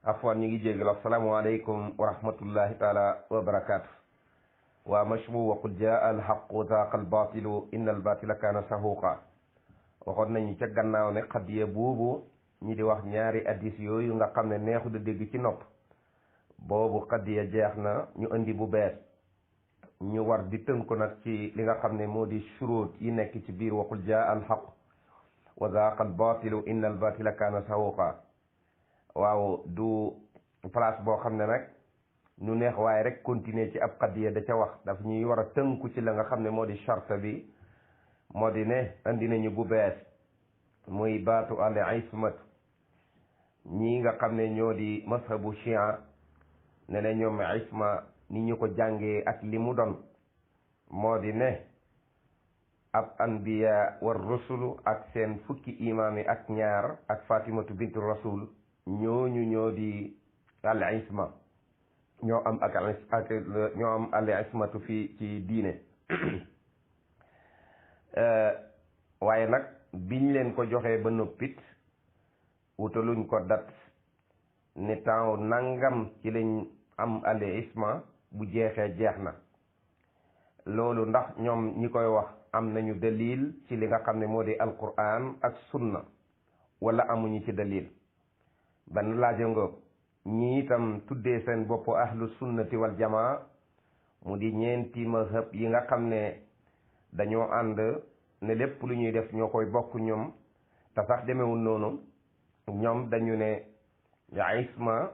afwan ñu ngi jégal asalaamaaleykum wa rahmatullahi taala wa barakaatu waa mashmu wa qul jaa al haqu zaqa al batilu inna al batila kaana sahuqa waxoon nañu ca gannaaw ne xadiya boobu ñi di wax ñaari addis yooyu nga xam ne neexu da dégg ci nopp boobu xadiya jeex na ñu indi bu bees ñu war di tënku nag ci li nga xam ne moo di shuruut yi nekk ci biir wa qul jaa al haq wa zaqa al batilu inna al batila kaana sahuqa waaw du place boo xam ne nag ñu neex waaye rek continuer ci ab xadiya da ca wax daf ñuy war a tënku ci la nga xam ne moo di charte bi moo di ne andi nañu bu bees muy baatu al ismat ñi nga xam ne ñoo di mazhabu chia ne ne ñoom isma ni ñu ko jàngee ak li mu doon moo di ne ab anbiya war rusulu ak seen fukki imaam yi ak ñaar ak fatimatu bintu rasul ñooñu ñoo di al isma ñoo am ñoo am al ismatu fii ci diine waaye nag biñ leen ko joxee ba noppit wutaluñ ko dat ne temps nangam ci lañ am al isma bu jeexee jeex na loolu ndax ñoom ñi koy wax am nañu dalil ci li nga xam ne moo di alquran ak sunna wala amuñu ci dalil ban laajo nga ñi itam tuddee seen bopp ahlu sunnati wal jamaa mu di ñeenti mazhab yi nga xam ne dañoo ànd ne lépp lu ñuy def ñoo koy bokk ñoom te sax demewul noonu ñoom dañu ne isma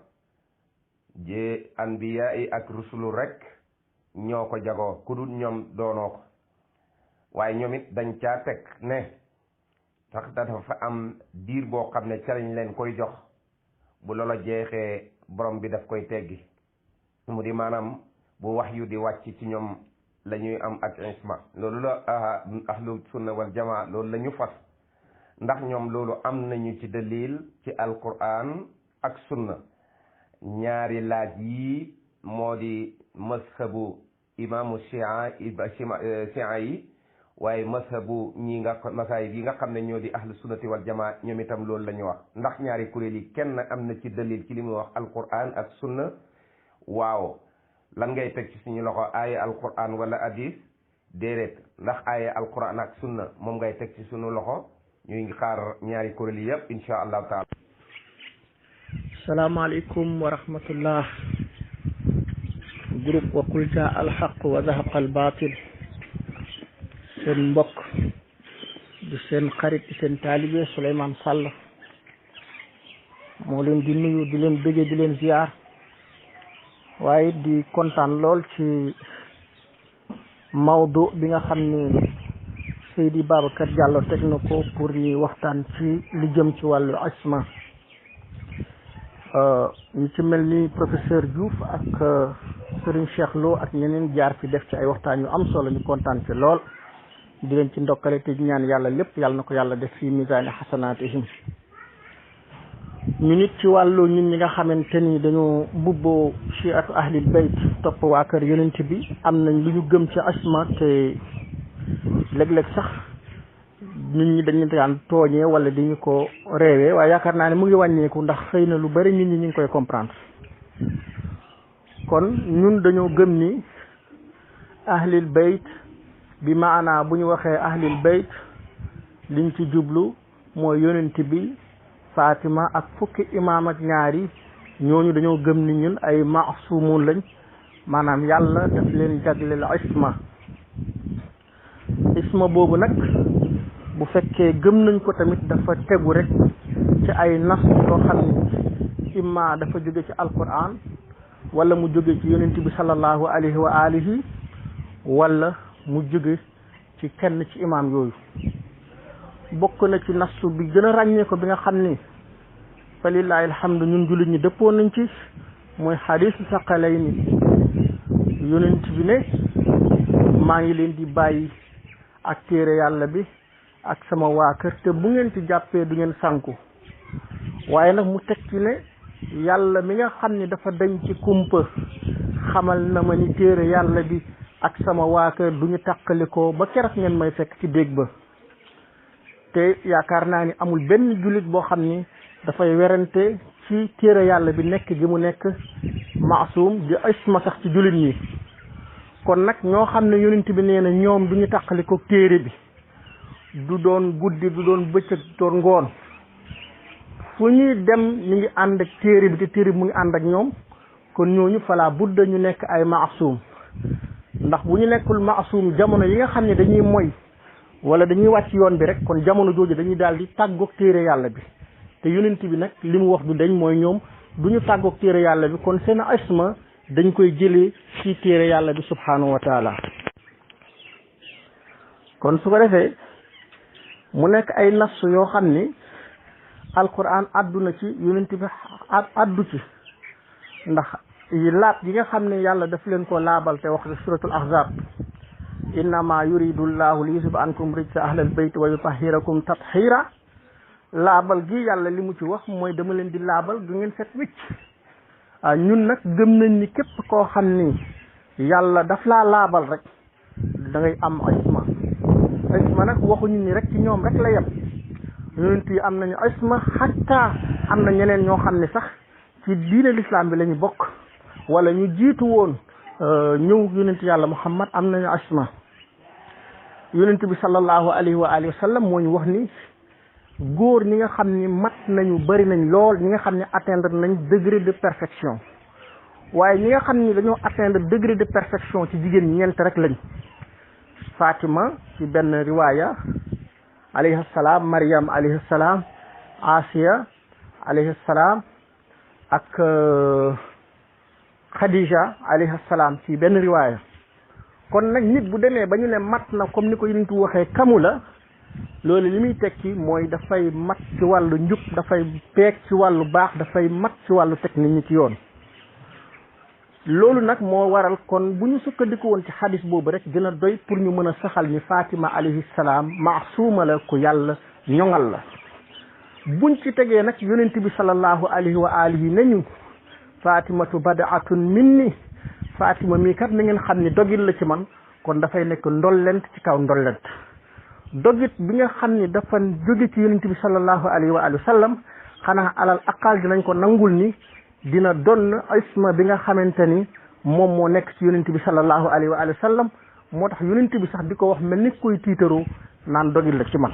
je anbiya yi ak rusulu rek ñoo ko jagoo ku dul ñoom doonoo ko waaye ñoom it dañ caa teg ne sax dafa am diir boo xam ne ca lañ leen koy jox bu loola jeexee borom bi daf koy teggi mu di maanaam bu wax yu di wàcc ci ñoom la ñuy am ak isma loolu la ahlu sunna wal jamaa loolu la ñu fas ndax ñoom loolu am nañu ci dalil ci alquran ak sunna ñaari laaj yi moo di mazhabu imaamu chia yi waaye mazhabu ñi nga masaayib yi nga xam ne ñoo di ahlu sunnati wal jamaa ñoom itam loolu la ñu wax ndax ñaari kuréel yi kenn am na ci dalil ci li muy wax alquran ak sunna waaw lan ngay teg ci suñu loxo aaya alquran wala hadis déedéet ndax aaya alquran ak sunna moom ngay teg ci suñu loxo ñuy ngi xaar ñaari kuréel yi yëpp insha allahu taala. salaamaaleykum wa rahmatullah. groupe wa qul jaa al haqq wa zahaqa al batil. seen mbokk di seen xarit di seen taalibe Souleymane Sall moo leen di nuyu di leen bëggee di leen ziar waaye di kontaan lool ci mawdu bi nga xam ne Seydi Babacar Diallo teg na ko pour ñuy waxtaan ci li jëm ci wàllu isma ñu ci mel ni professeur Diouf ak Serigne Cheikh Lo ak ñeneen jaar fi def ci ay waxtaan yu am solo ñu kontaan ci lool di leen ci ndokkale te ñaan yàlla lépp yàlla na ko yàlla def fi misaani xasanaatihim ñu nit ci wàllu ñun ñi nga xamante ni dañoo bubboo chiatu ahlil bayt topp waa kër yonent bi am nañ lu ñu gëm ci asma te léeg-léeg sax nit ñi dañu daan tooñee wala di ñu ko réewee waaye yaakaar naa ne mu ngi wàññeeku ndax xëy na lu bari nit ñi ñu ngi koy comprendre kon ñun dañoo gëm ni ahlil bayt bi maanaa bu ñu waxee ahlil bayt liñ ci jublu mooy yonent bi Fatima ak fukki imaam ak ñaari ñooñu dañoo gëm ni ñun ay maasumun lañ maanaam yàlla daf leen jagleel isma boobu nag bu fekkee gëm nañ ko tamit dafa tegu rek ci ay nas yoo xam ne imma dafa jóge ci alquran wala mu jóge ci yonent bi sallallahu alayhi wa alihi wala mu jóge ci kenn ci imaam yooyu bokk na ci nasu bi gën a ràññee ko bi nga xam ni fa lillahi alhamdu ñun jullit ñi dëppoo nañ ci mooy xadiisu saqalayni yonent bi ne maa ngi leen di bàyyi ak téere yàlla bi ak sama waa kër te bu ngeen ci jàppee du ngeen sànku waaye nag mu teg ci ne yàlla mi nga xam ni dafa dañ ci kumpa xamal na ma ni téere yàlla bi ak sama waa kër du ñu tàqalikoo ba keroog ngeen may fekk ci déeg ba te yaakaar naa ni amul benn jullit boo xam ni dafay werante ci téere yàlla bi nekk gi mu nekk maasum di isma sax ci jullit ñi kon nag ñoo xam ne yonent bi nee na ñoom du ñu tàqali ko téere bi du doon guddi du doon bëccëg doon ngoon fu ñuy dem ñu ngi ànd ak téere bi te téere bi mu ngi ànd ak ñoom kon ñooñu fala budda ñu nekk ay maasum ndax bu ñu nekkul maasum jamono yi nga xam ne dañuy moy wala dañuy wàcc yoon bi rek kon jamono jooju dañuy daal di tàggoog téere yàlla bi te yonent bi nag li mu wax du dañ mooy ñoom du ñu tàggoog téere yàlla bi kon seen isma dañ koy jëlee ci téere yàlla bi subhanahu wa taala kon su ko defee mu nekk ay nas yoo xam ni alquran addu na ci yonent bi addu ci ndax laab yi nga xam ne yàlla daf leen ko laabal te wax suratul ahzab innama yuridu llahu li yusib ankum rijsa ahlal bayt wa yutahhirakum tathira laabal gi yàlla li mu ci wax mooy dama leen di laabal ga ngeen set wicc ñun nag gëm nañ ni képp koo xam ni yàlla daf laa laabal rek da ngay am isma nag waxuñu ni rek ci ñoom rek la yem yonent yi am nañu isma hatta am na ñeneen ñoo xam ne sax ci diine l'islam bi la ñu bokk wala ñu jiitu woon ñëw yonent yàlla muhammad am nañu isma yonent bi sallallahu alayhi wa alihi wa sallam moo ñu wax ni góor ñi nga xam ni mat nañu bari nañ lool ñi nga xam ne atteindre nañ degré de perfection waaye ñi nga xam ni dañoo atteindre degré de perfection ci jigéen ñeent rek lañ Fatima ci benn riwaaya alayhi salaam Maryam alayhi salaam Asiya alayhi salaam ak Khadija alayhi salaam ci benn riwaaya kon nag nit bu demee ba ñu ne mat na comme ni ko yonent waxee kamu la loolu li muy tekki mooy dafay mat ci wàllu njub dafay peeg ci wàllu baax dafay mat ci wàllu teg nit ñi ci yoon loolu nag moo waral kon bu ñu sukkandiku woon ci xadis boobu rek dina doy pour ñu mën a saxal ni Fatima alayhi salaam maasuuma la ku yàlla ñoŋal la buñ ci tegee nag yonent bi sallallahu alayhi wa alihi nañu fatimatu badaatun minni Fatima mii kat na ngeen xam ni dogit la ci man kon dafay nekk ndollent ci kaw ndollent dogit bi nga xam ni dafa jóge ci yonent bi sallallahu alayhi wa sallam xanaa alal aqal dinañ ko nangul ni dina donn isma bi nga xamante ni moom moo nekk ci yonent bi sallallahu alayhi wa sallam moo tax yonent bi sax di ko wax mel ni koy tiitaroo naan dogit la ci man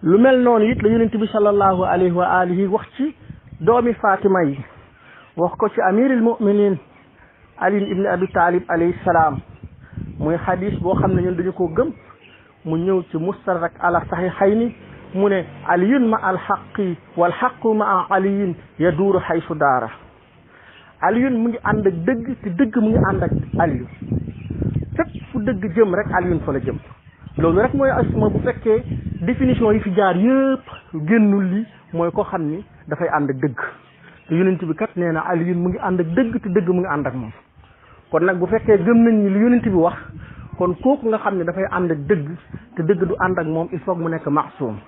lu mel noonu it la yonent bi sallallahu alayhi wa alihi wax ci doomi Fatima yi wax ko ci amiril muminin Ali ibn Abi Talib alayhi salaam muy xadis boo xam ne ñun dañu ko gëm mu ñëw ci mustadrak ala sahihayni mu ne aliyun ma alxaqi wal xaqu ma aliyin yaduuru xaysu daara aliyun mu ngi ànd ak dëgg te dëgg mu ngi ànd ak aliyu fépp fu dëgg jëm rek aliyun fa la jëm loolu rek mooy asma bu fekkee définition yi fi jaar yëpp génnul li mooy ko xam ni dafay ànd ak dëgg te yonent bi kat nee na aliyun mu ngi ànd ak dëgg te dëgg mu ngi ànd ak moom kon nag bu fekkee gëm nañ ni li yonent bi wax kon kooku nga xam ne dafay ànd ak dëgg te dëgg du ànd ak moom il faut mu nekk maasum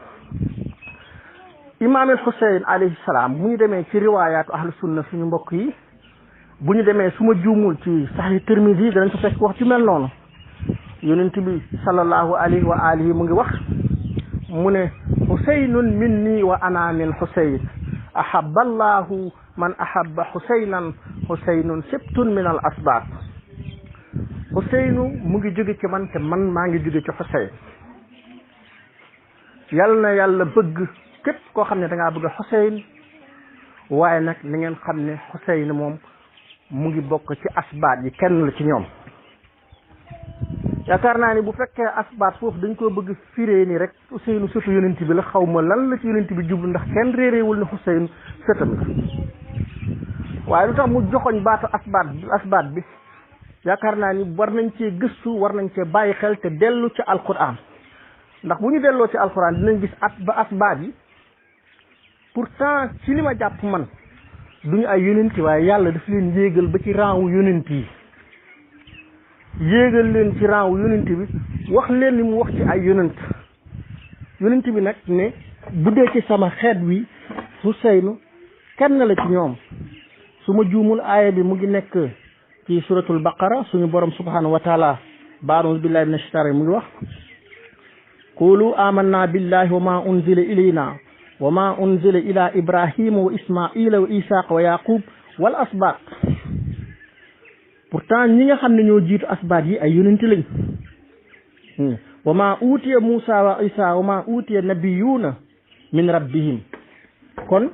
imaam al Xuseyn alayhi salaam bu ñu demee ci riwaayaatu ahlu sunna suñu mbokk yi bu ñu demee su ma juumul ci Sahih Tirmidhi danañ ko fekk wax ci mel noonu yonent bi sallallahu alayhi wa alihi mu ngi wax mu ne Xuseynun minni wa ana min Xuseyn ahabba allahu man ahabba Xuseynan Xuseynun sibtun min al asbaat Xuseynu mu ngi jóge ci man te man maa ngi jóge ci Xuseyn yal na yàlla bëgg képp koo xam ne da ngaa bëgg Xuseyn waaye nag ni ngeen xam ne Xuseyn moom mu ngi bokk ci asbaat yi kenn la ci ñoom yaakaar naa ni bu fekkee asbaat foofu dañ koo bëgg firee ni rek Xuseynu sëtu yonent bi la xaw ma lan la ci yonent bi jublu ndax kenn réeréewul ne Xuseynu sëtam la waaye lu tax mu joxoñ baatu asbaat bi yaakaar naa ni war nañ cee gëstu war nañ cee bàyyi xel te dellu ci alquran ndax bu ñu delloo ci alquran dinañ gis asbaat yi pourtant ci li ma jàpp man duñu ay yonent waaye yàlla daf leen yéegal ba ci rang wu yonent yi yéegal leen ci rang wu yonent bi wax leen ni mu wax ci ay yonent bi nag ne bu dee ci sama xeet wi Xuseynu kenn la ci ñoom su ma juumul aaya bi mu ngi nekk ci suratul baqara suñu borom subhanahu wa taala ba'uuzu billahi minash shaytaani mu ngi wax qulu amanna billahi wa ma unzila ilayna wa ma unzila ila ibrahima wa ismaila wa isaqa wa yaqub wal asbat. pourtant ñi nga xam ne ñoo jiitu asbaat yi ay yonent lañ. wa ma utiya Musa wa Isa wa ma utiya nabiyuna min rabbihim. kon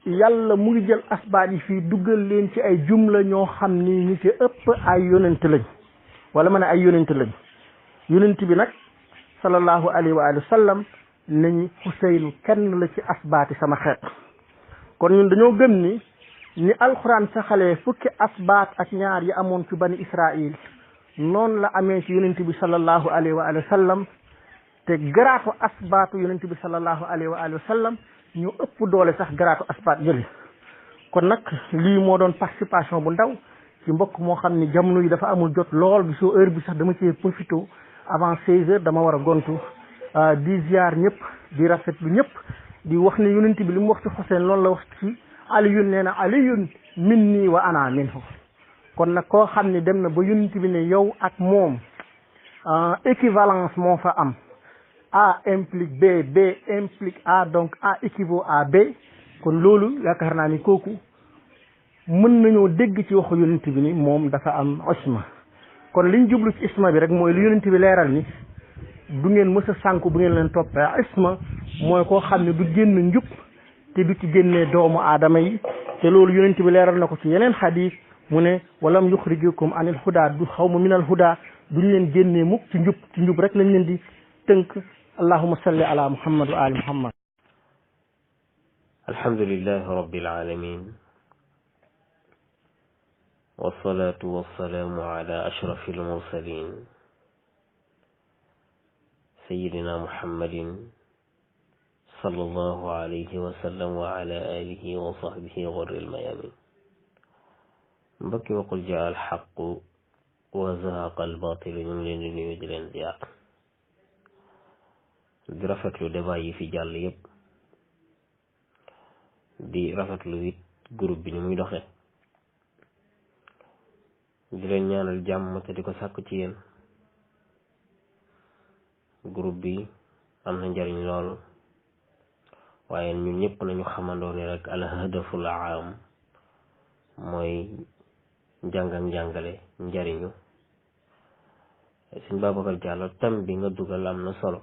yàlla mu ngi jël asbaat yi fii duggal leen ci ay jumla ñoo xam ni ñi ci ëpp ay yonent lañ wala ma ne ay yonent lañ. yonent bi nag sallallahu alayhi wa alihi wa sallam nañ Xuseynu kenn la ci asbaati sama xeet. kon ñun dañoo gëm ni alxuraan saxalee fukki asbaat ak ñaar yi amoon ci bani Israil noonu la amee ci yonent bi sallallahu alayhi wa alihi wa sallam te garaatu asbaatu yonent bi sallallahu alayhi wa alihi wa sallam ñu ëpp doole sax garaatu asbaat jëli. kon nag lii moo doon participation bu ndaw ci mbokk moo xam ni jamono yi dafa amul jot lool bi soo heure bi sax dama cee profité avant 16 heures dama war a gontu di ziar ñëpp di rafetlu ñëpp di wax ne yonent bi li mu wax ci Xuseen loolu la wax ci aliyun nee na aliyun minni wa ana minhu. kon nag koo xam ne dem na ba yonent bi ne yow ak moom équivalence moo fa am. A implique B, B implique A, donc A équivaut à B. kon loolu yaakaar naa ni kooku mën nañoo dégg ci waxu yonent bi ni moom dafa am isma. kon liñ jublu ci isma bi rek mooy lu yonent bi leeral ni du ngeen mës a sànku bu ngeen leen toppee. isma mooy koo xam ne du génn njub te du ci génnee doomu aadama yi. te loolu yonent bi leeral na ko ci yeneen xadiis mu ne walam yuxrijukum anil huda du xaw ma minal huda duñ leen génnee mukk ci njub rek lañ leen di tënk. allahumma salli ala muhammad wa ali muhammad. alhamdulillahi rabbil alamin wassalatu wassalamu ala ashrafil mursalin sayyidina muhammadin sallallahu alayhi wa sallam wa ala alihi wa sahbihi ghurril mayamin. mbokki wa qul jaa al haqqu wa zahaqa al batil ñu ngi leen di nuyu di leen ziar di rafetlu débat yi fi jàll yépp di rafetlu it groupe bi ni muy doxe di leen ñaanal jàmm te di ko sàkk ci yéen. groupe bi am na njariñ lool waaye ñun ñëpp nañu xamandoo ni rek al hadaful aam mooy njàng ak njàngale njariñu. Sëñ Babacar Diallo thème bi nga dugal am na solo.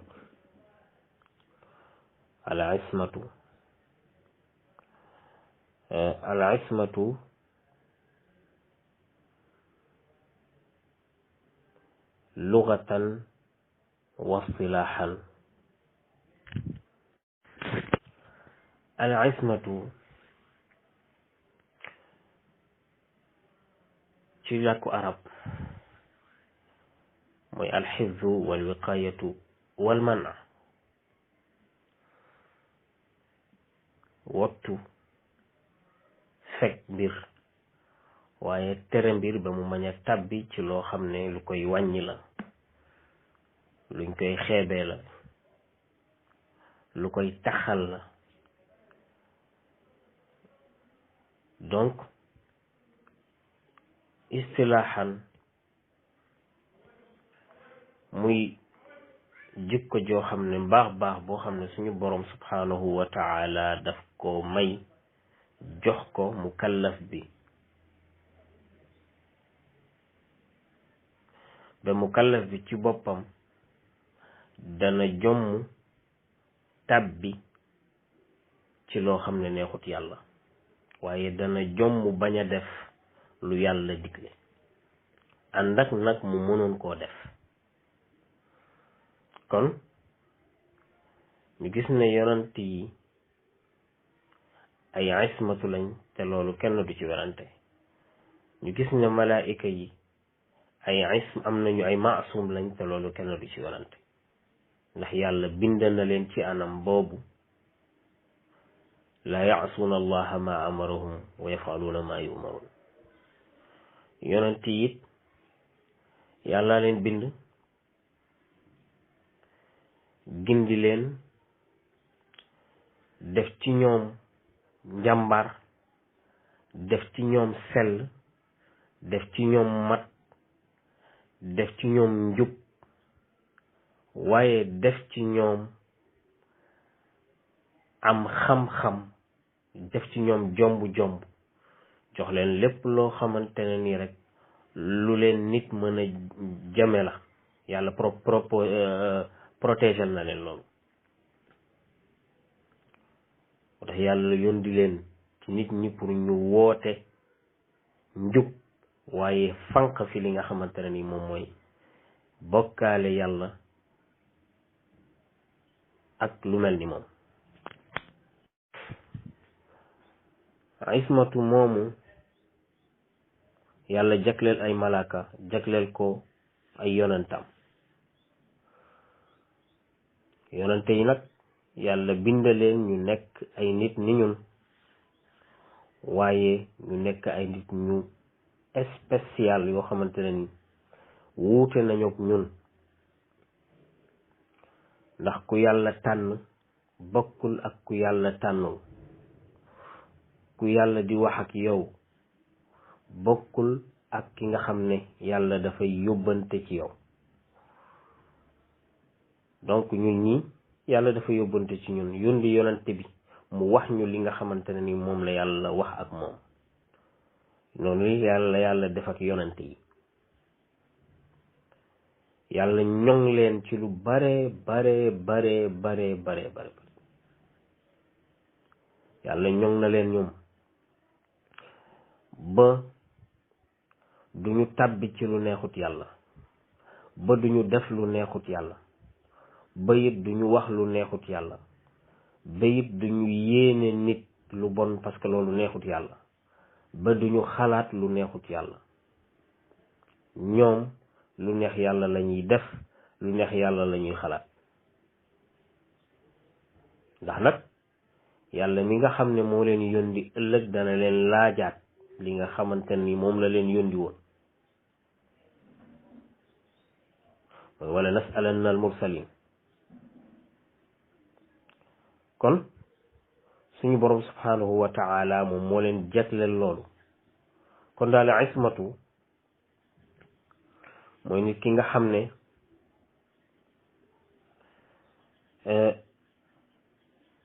al ismatu lugatan wa istilahan. al ismatu ci làkku arab mooy al xifzu wal wiqayatu wal mana. wattu fekk mbir waaye tere mbir ba mu mañ a tàbbi ci loo xam ne lu koy wàññi la, luñ koy xeebee la, lu koy taxal la. donc istilaaxan muy jikko joo xam ne baax boo xam ne suñu boroom subhanahu wa ta'ala daf ko may jox ko mukallaf bi ba mukallaf bi ci boppam dana jomm tàbbi ci loo xam ne neexut yàlla, waaye dana jomm bañ a def lu yàlla digle ànd ak nag mu mënoon koo def. kon ñu gis ne yonent yi ay ismatu lañ te loolu kenn du ci werante. ñu gis ne malaayika yi ay am nañu ay maasum lañ te loolu kenn du ci werante, ndax yàlla bind na leen ci anam boobu la yaasuuna allaha ma amarahum wa yafaluuna ma yumaruun. yonent yi it yàlla leen bind gindi leen, def ci ñoom njàmbar, def ci ñoom sell, def ci ñoom mat, def ci ñoom njub, waaye def ci ñoom am xam-xam, def ci ñoom jomb jox leen lépp loo xamante ne nii rek lu leen nit mën a jame la. yàlla protéger na leen loolu. moo tax yàlla yónni leen ci nit ñi pour ñu woote njub, waaye fanq fi li nga xamante ne ni moom mooy bokkaale yàlla ak lu mel ni moom. ismatu moomu yàlla jagleel ay malaaka, jagleel ko ay yonentam. yonente yi nag yàlla bindaleen ñu nekk ay nit ni ñun, waaye ñu nekk ay nit ñu spécial yoo xamante ne ni wuute nañu ak ñun, ndax ku yàlla tànn bokkul ak ku yàlla tànnul. ku yàlla di wax ak yow bokkul ak ki nga xam ne yàlla dafay yóbbante ci yow. donc ñun ñi yàlla dafa yóbbante ci ñun, yónni yonante bi mu wax ñu li nga xamante ne ni moom la yàlla wax ak moom. noonu yàlla def ak yonante yi. yàlla ñoŋ leen ci lu bare yàlla ñoŋ na leen ñoom ba duñu tàbbi ci lu neexut yàlla, ba duñu def lu neexut yàlla, ba it duñu wax lu neexut yàlla, ba it duñu yéene nit lu bon parce que loolu neexut yàlla, ba duñu xalaat lu neexut yàlla. ñoom lu neex yàlla lañuy def, lu neex yàlla lañuy xalaat. ndax nag yàlla mi nga xam ne moo leen yónni ëllëg dana leen laajaat li nga xamante ni moom la leen yónni woon. wala nasalanna al mursalin. kon suñu borom subhanahu wa ta'ala moom moo leen jagleel loolu. kon daal ismatu mooy nit ki nga xam ne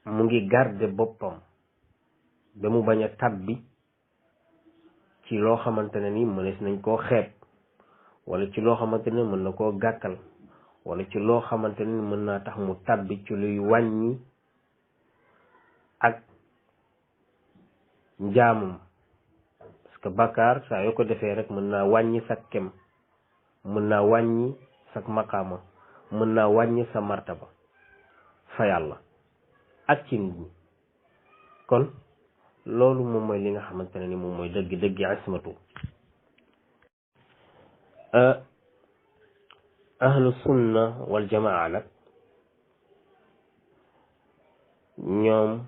mu ngi garder boppam ba mu bañ a tabbi ci loo xamante ne ni mënees nañ koo xeeb, wala ci loo xamante ne mën na koo gàkkal, wala ci loo xamante ne mën naa tax mu tabbi ci luy wàññi ak njaamum. parce que bàkkaar saa yoo ko defee rek mën naa wàññi sa kem, mën naa wàññi sa maqaama, mën naa wàññi sa martaba fa yàlla ak ci nit ñi. kon loolu moom mooy li nga xamante ne ni moom mooy dëgg ismatu. ahlu sunna wal jamaa nag ñoom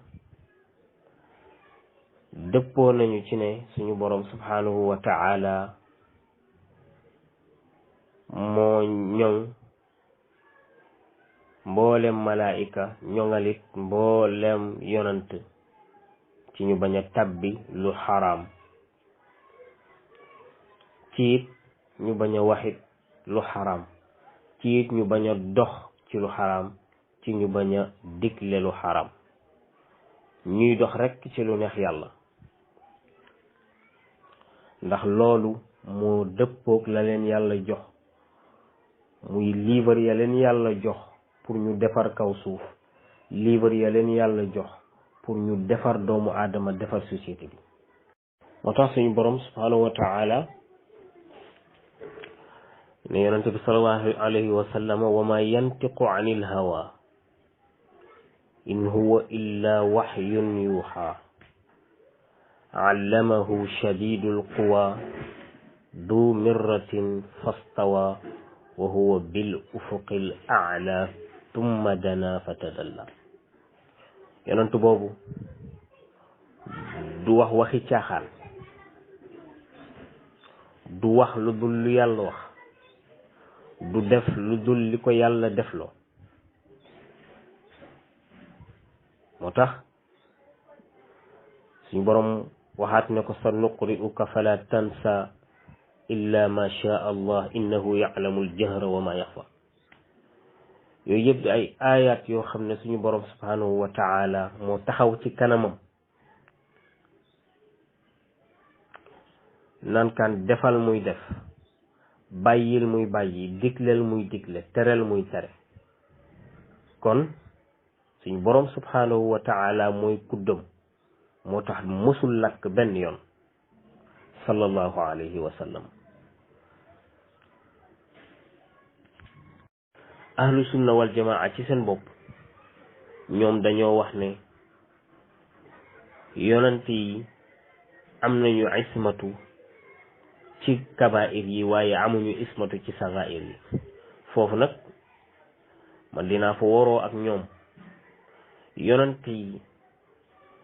dëppoo nañu ci ne suñu boroom subhanahu wa ta'ala moo ñoŋ mboolem malaayika, ñoŋalit mboolem yonant ci ñu bañ a tabbi lu xaraam, ci it ñu bañ a waxit lu xaraam, ci it ñu bañ a dox ci lu xaraam, ci ñu bañ a digle lu xaraam, ñuy dox rekk ci lu neex yàlla. ndax loolu moo dëppook la leen yàlla jox, muy livre ya leen yàlla jox pour ñu defar kaw suuf, livre ya leen yàlla jox pour ñu defar doomu aadama, defar société bi. moo tax suñu borom subhanahu wa ta'ala ne yonente bi sallallahu alayhi wa sallam wa ma yantiqu anil hawa in huwa illa wahyun yuha allamahu shadidul quwa du mirratin fastawa wa huwa bil ufuqil a'la thumma dana fatadalla. yonentu boobu du wax waxi caaxaan, du wax lu dul lu yàlla wax, du def lu dul li ko yàlla defloo. moo tax suñu boroom waxaat ne ko sa nuqri'uka fala tansa illa ma sha allah innahu ya'lamu al-jahra wa ma yaxfa. yooyu yëpp di ay ayat yoo xam ne suñu borom subhanahu wa taala moo taxaw ci kanamam naan kaan defal muy def, bàyyil muy bàyyi, digleel muy digle, tereel muy tere. kon suñu borom subhanahu wa taala mooy kuddam, moo tax mësul lakk benn yoon sallallahu alayhi wa sallam. ahlu sunna wal jamaa ci seen bopp ñoom dañoo wax ne yonent yi am nañu ismatu ci kabaa'ir yi waaye amuñu ismatu ci sagaa'ir yi. foofu nag man dinaa fa waroo ak ñoom. yonent yi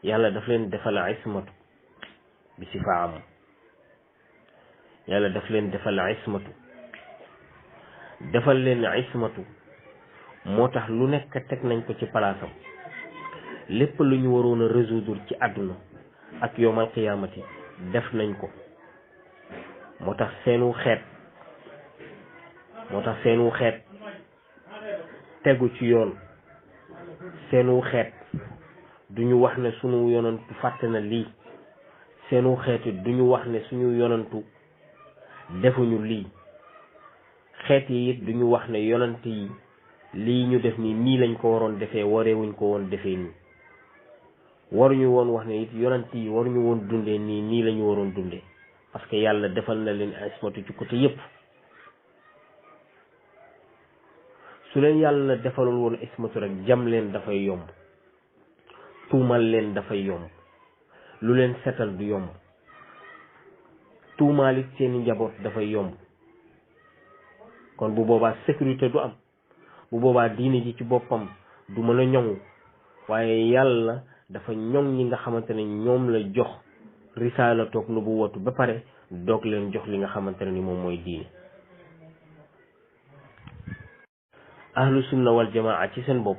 yàlla daf leen defal ismatu bi sifa am, yàlla daf leen defal ismatu, defal leen ismatu moo tax lu nekk teg nañ ko ci palaasam. lépp lu ñu waroon a résoudre ci àdduna ak yowmal qiyaamati def nañ ko. moo tax seenu xeet tegu ci yoon. seenu xeet duñu wax ne suñu yonantu fàtte na lii. seenu xeet duñu wax ne suñu yonantu defuñu lii. xeet yi it duñu wax ne yonant yi lii ñu def nii lañ ko waroon defee, wareewuñ ko woon defee nii. waruñu woon wax ne it yonant yi waruñu woon dundee nii lañu waroon dundee, parce que yàlla defal na leen ismatu ci côté yépp. su leen yàlla defalul woon ismatu rek jam leen dafay yomb, tuumal leen dafay yomb, lu leen setal du yomb, tuumaalit seeni njaboot dafay yomb. kon bu boobaa sécurité du am, bu boobaa diine ji ci boppam du mën a ñoŋu. waaye yàlla dafa ñoŋ ñi nga xamante ne ñoom la jox risaala toog nu bu wotu ba pare doog leen jox li nga xamante ne ni moom mooy diine. ahlu sunna wal jamaa ci seen bopp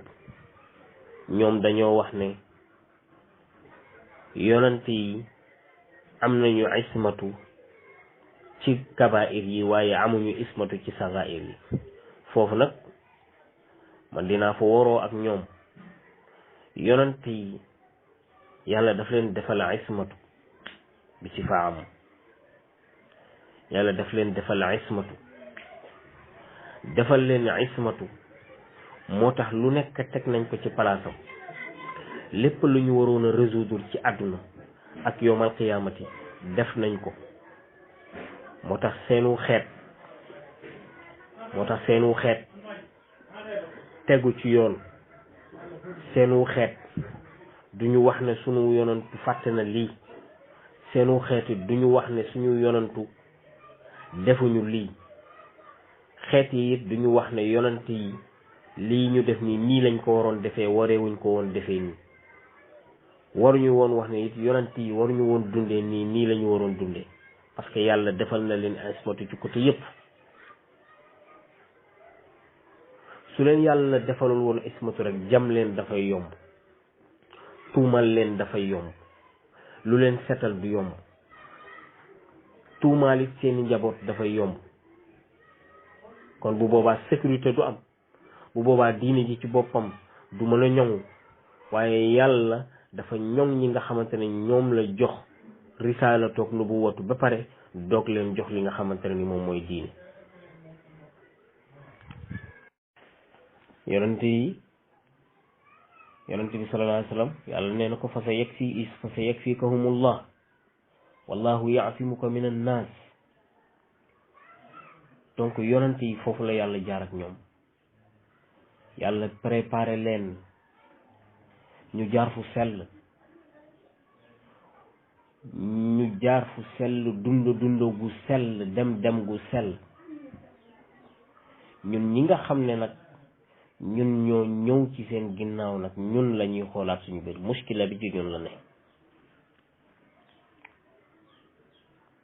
ñoom dañoo wax ne yonent yi am nañu ismatu ci kabaa'ir yi waaye amuñu ismatu ci sagaa'ir yi. foofu nag man dinaa fa waroo ak ñoom. yonent yi yàlla daf leen defal ismatu bi sifa am, yàlla daf leen defal ismatu, defal leen ismatu moo tax lu nekk teg nañ ko ci palaasam. lépp lu ñu waroon a résoudre ci àdduna ak yowmal qiyaamati def nañ ko. moo tax seenu xeet tegu ci yoon. seenu xeet duñu wax ne suñu yonantu fàtte na lii. seenu xeet duñu wax ne suñu yonantu defuñu lii. xeet yi it duñu wax ne yonant yi lii ñu def nii lañ ko waroon defee, wareewuñ ko woon defee nii. waruñu woon wax ne it yonant yi waruñu woon dundee nii lañu waroon dundee, parce que yàlla defal na leen ismatu ci côté yépp. su leen yàlla defalul woon ismatu rek jam leen dafay yomb, tuumal leen dafay yomb, lu leen setal du yomb, tuumaalit seeni njaboot dafay yomb. kon bu boobaa sécurité du am, bu boobaa diine ji ci boppam du mën a ñoŋu. waaye yàlla dafa ñoŋ ñi nga xamante ne ñoom la jox risaala toog nu bu wotu ba pare doog leen jox li nga xamante ne ni moom mooy diine. yonent bi sallallahu alayhi wa sallam yàlla nee na ko fa sa yakfikahumullah wallahu yaasimuka min annaas. donc yonent yi foofu la yàlla jaar ak ñoom. yàlla préparé leen ñu jaar fu sell, dund gu sell, dem gu sell. ñun ñi nga xam ne nag ñun ñoo ñëw ci seen ginnaaw nag ñun la ñuy xoolaat suñu biir. muskila bi ci ñun la ne.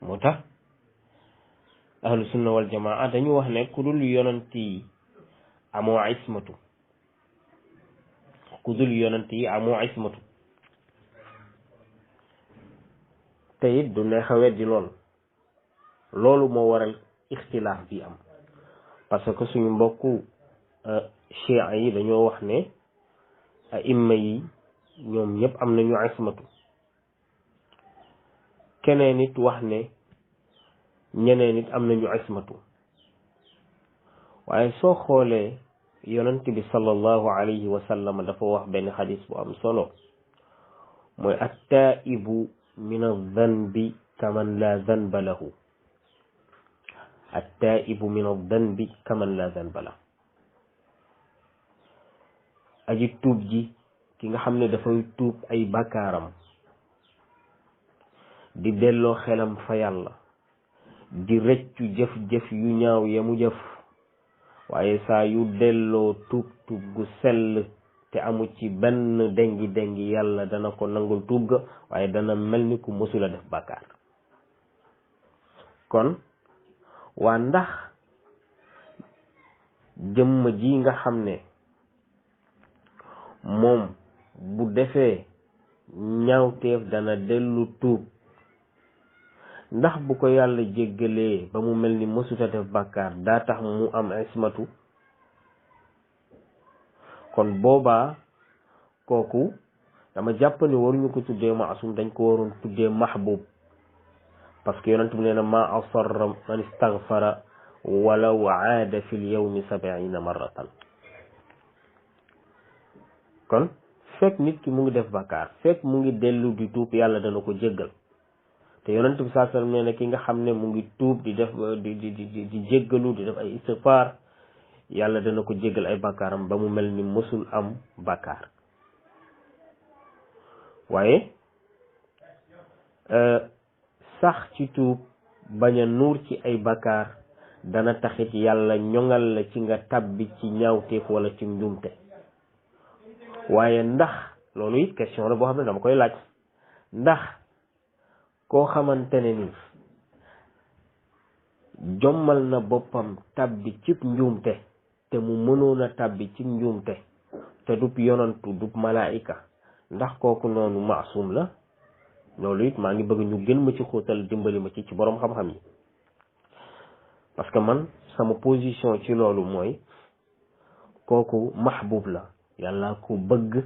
moo tax ahlu sunna wal jamaa dañu wax ne ku dul yonent yi amoo ismatu. te it du neex a weddi loolu moo waral ixtilaaf bi am, parce que suñu mbokku chia yi dañoo wax ne aimma yi ñoom ñëpp am nañu ismatu, keneen it wax ne ñeneen it am nañu ismatu. waaye soo xoolee yonent bi sallallahu alayhi wa sallam dafa wax benn xadis bu am solo, mooy attaibu min addanbi kaman la danba lahu. attaibu min addanbi kaman la danba lahu. aji tuub ji ki nga xam ne dafay tuub ay bakkaaram di delloo xelam fa yàlla, di rëccu jëf-jëf yu ñaaw ya mu jëf, waaye saa yu delloo tuub gu sell te amu ci benn dengi yàlla dana ko nangul tuub ga, waaye dana mel ni ku mësula def bàkkaar. kon waa ndax jëmm ji nga xam ne moom bu defee ñaawteef dana dellu tuub, ndax bu ko yàlla jéggalee ba mu mel ni mësuta def bàkkaar daa tax mu am ismatu? kon boobaa kooku dama jàpp ne waruñu ko tuddee maasum, dañ ko waroon tuddee mahbub, parce que yonent bi nee na ma asarra man istaghfara walaw aada fi l yawmi 70 marratan. kon fekk nit ki mu ngi def bàkkaar, fekk mu ngi dellu di tuub, yàlla dana ko jéggal. te yonent bi saa sallam nee na ki nga xam ne mu ngi tuub di def di jéggalu di def ay istighfar, yàlla dana ko jéggal ay bàkkaaram ba mu mel ni mësul am bàkkaar. waaye sax ci tuub bañ a nuur ci ay bàkkaar dana taxit yàlla ñoŋal la ci nga tabbi ci ñaawteef wala ci njuumte. waaye ndax loolu it question la boo xam ne dama koy laaj, ndax koo xamante ne ni jommal na boppam tabbi cib njuumte te mu mënoon a tabbi cib njuumte te dub yonantu dub malaayika, ndax kooku noonu maasum la? loolu it maa ngi bëgg ñu gën ma ci xóotal, dimbali ma ci boroom xam-xam yi, parce que man sama position ci loolu mooy kooku mahbub la, yàlla ko bëgg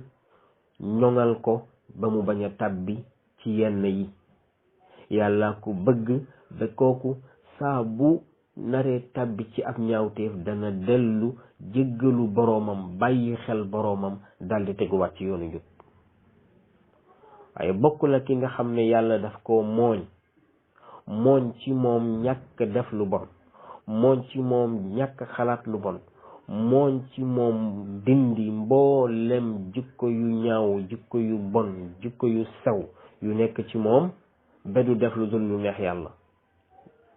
ñoŋal ko ba mu bañ a tabbi ci yenn yi. yàlla ko bëgg ba kooku saa bu naree tabbi ci ab ñaawteef dana dellu jéggalu boroomam, bàyyi xel boroomam, daldi teguwaat ci yoonu njub. waaye bokk la ki nga xam ne yàlla daf ko mooñ ci moom ñàkk def lu bon, mooñ ci moom ñàkk xalaat lu bon, mooñ ci moom dindi mboolem jikko yu ñaaw, jikko yu bon, jikko yu sew yu nekk ci moom, ba du def lu dul lu neex yàlla.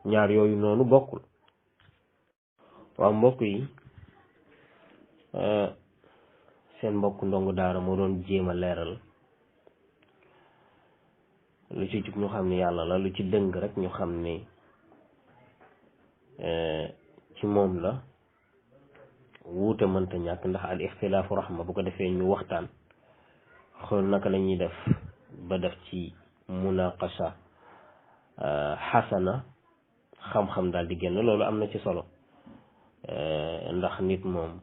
ñaar yooyu noonu bokkul. waaw mbokk yi, seen mbokk ndongo daara moo doon jéem a leeral, lu ci jub ñu xam ne yàlla la, lu ci dëng rek ñu xam ne ci moom la. wuute mënta ñàkk, ndax al ixtilaafu rahma. bu ko defee ñu waxtaan xool naka la ñuy def ba def ci munaqasha xasana, xam-xam daal di génn. loolu am na ci solo, ndax nit moom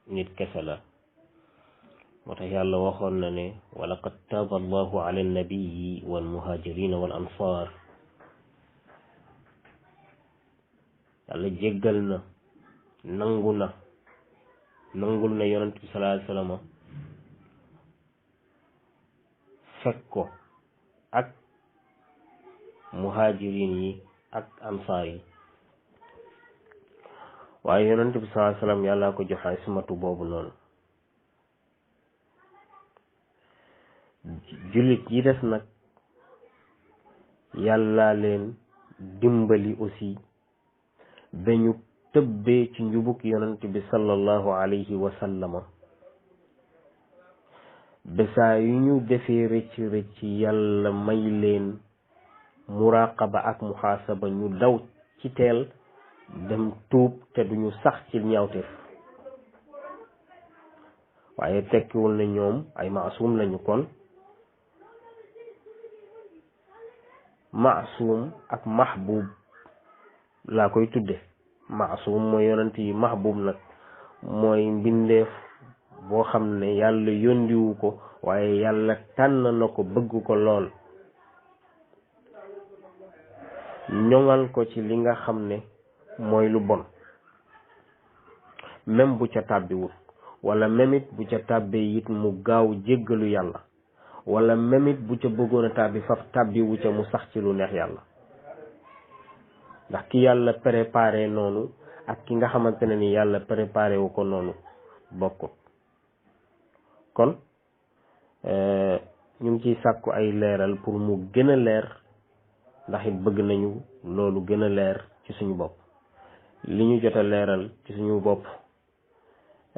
nit kese la. moo tax yàlla waxoon na ne wa laqad taaba allahu ala annabiyi wal muhajirina wal ansar. yàlla jéggal na, nangul na yonent bi sallallahu alayhi wa sallam fekk ko ak muhajirin yi ak ansaar yi. waaye yonent bi sallallahu alayhi wa sallam yàlla ko joxe ismatu boobu noonu. jullit yi des nag yàlla leen dimbali aussi ba ñu tëbbee ci njubug yonent bi sallallahu alayhi wa sallama. bésaa yu ñu defee rëcc yàlla may leen muraqaba ak muhaasaba, ñu daw ci teel dem tuub te duñu sax ci ñaawteef. waaye tekkiwul na ñoom ay maasum lañu. kon maasum ak mahbub laa koy tudde. maasum mooy yonent yi, mahbub nag mooy mbindeef boo xam ne yàlla yóndiwu ko waaye yàlla tànn na ko bëgg ko lool ñoŋal ko ci li nga xam ne mooy lu bon même bu ca tàbbiwul wala même it bu ca tàbbee it mu gaaw jéggalu yàlla wala même it bu ca bëggoon a tàbbi faf tàbbiwu ca mu sax ci lu neex yàlla ndax ki yàlla préparé noonu ak ki nga xamante ne ni yàlla préparé wu ko noonu bokkut kon ñu ngi ciy sàkku ay leeral pour mu gën a leer ndax it bëgg nañu loolu gën a leer ci suñu bopp li ñu jot a leeral ci suñu bopp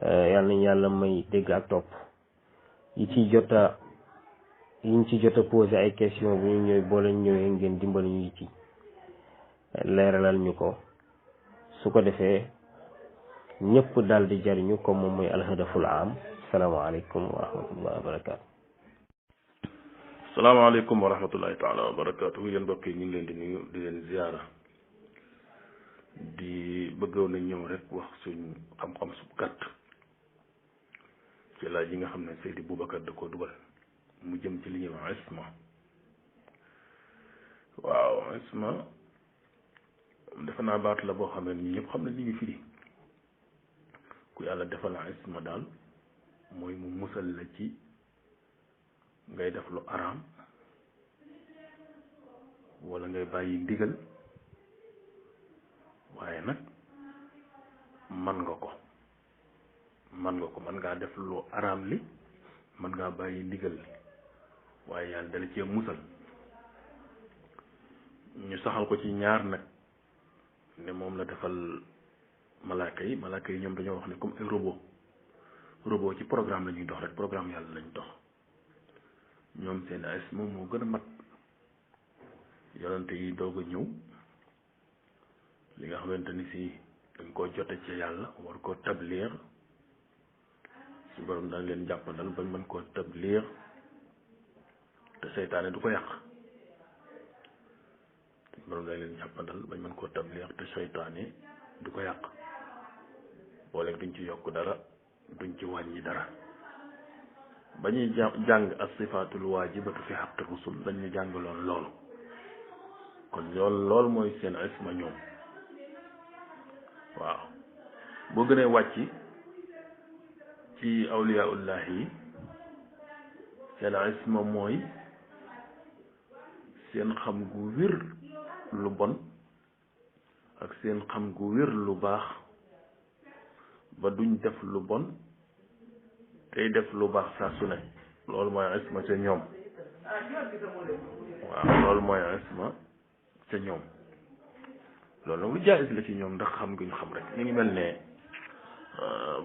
yàlla nañu yàlla may dégg ak topp yiñ ci jot a posé ay question bu ñu ñëwee boo leen ñëwee ngeen dimbali ñu ci leeralal ñu ko su ko defee ñëpp daal di jariñu comme moom mooy alhadaful am salaamaaleykum wa rahmatullahi wa barakaatu. salaamaaleykum wa rahmatullahi taala wa barakaatu. yéen mbokk yi ñu ngi leen di nuyu di leen ziyaara di bëggoon na ñëw rek wax suñ xam-xam su gàtt ci laaj yi nga xam ne Seydi Boubacar da ko dugal mu jëm ci li ñuy wax isma. waaw isma defe naa baat la boo xam ne ñi ñëpp xam ne li ñu firi ku yàlla defal isma daal mooy mu musal la ci ngay def lu araam wala ngay bàyyi ndigal waaye nag man nga ko mën ngaa def lu araam li mën ngaa bàyyi ndigal li waaye yàlla dala cee musal ñu saxal ko ci ñaar nag ne moom la defal malaaka yi ñoom dañoo wax ne comme ay robot ci programme la ñuy dox rek programme yàlla lañ dox ñoom seen isma moo gën a mat yonente yi doog a ñëw li nga xamante ni si dañ koo jote ci yàlla war koo tabliir su borom dañ leen jàppandal bañ mën koo tabliir te seytaane du ko yàq su borom dañ leen jàppandal bañ mën koo tabliir te seytaane du ko yàq boole duñ ci yokk dara duñ ci wàññi dara ba ñuy jàng as-sifaatul waajibatu fi haqqi rusul dañu jàngaloon loolu kon loolu mooy seen isma ñoom waaw boo gënee wàcc ci awliyaullah yi seen isma mooy seen xam gu wér lu bon ak seen xam gu wér lu baax ba duñ def lu bon tey def lu baax saa su ne loolu mooy isma ca ñoom waaw loolu mooy isma ca ñoom loolu nag lu jaayis la ci ñoom ndax xam gi ñu xam rek ñu ngi mel ne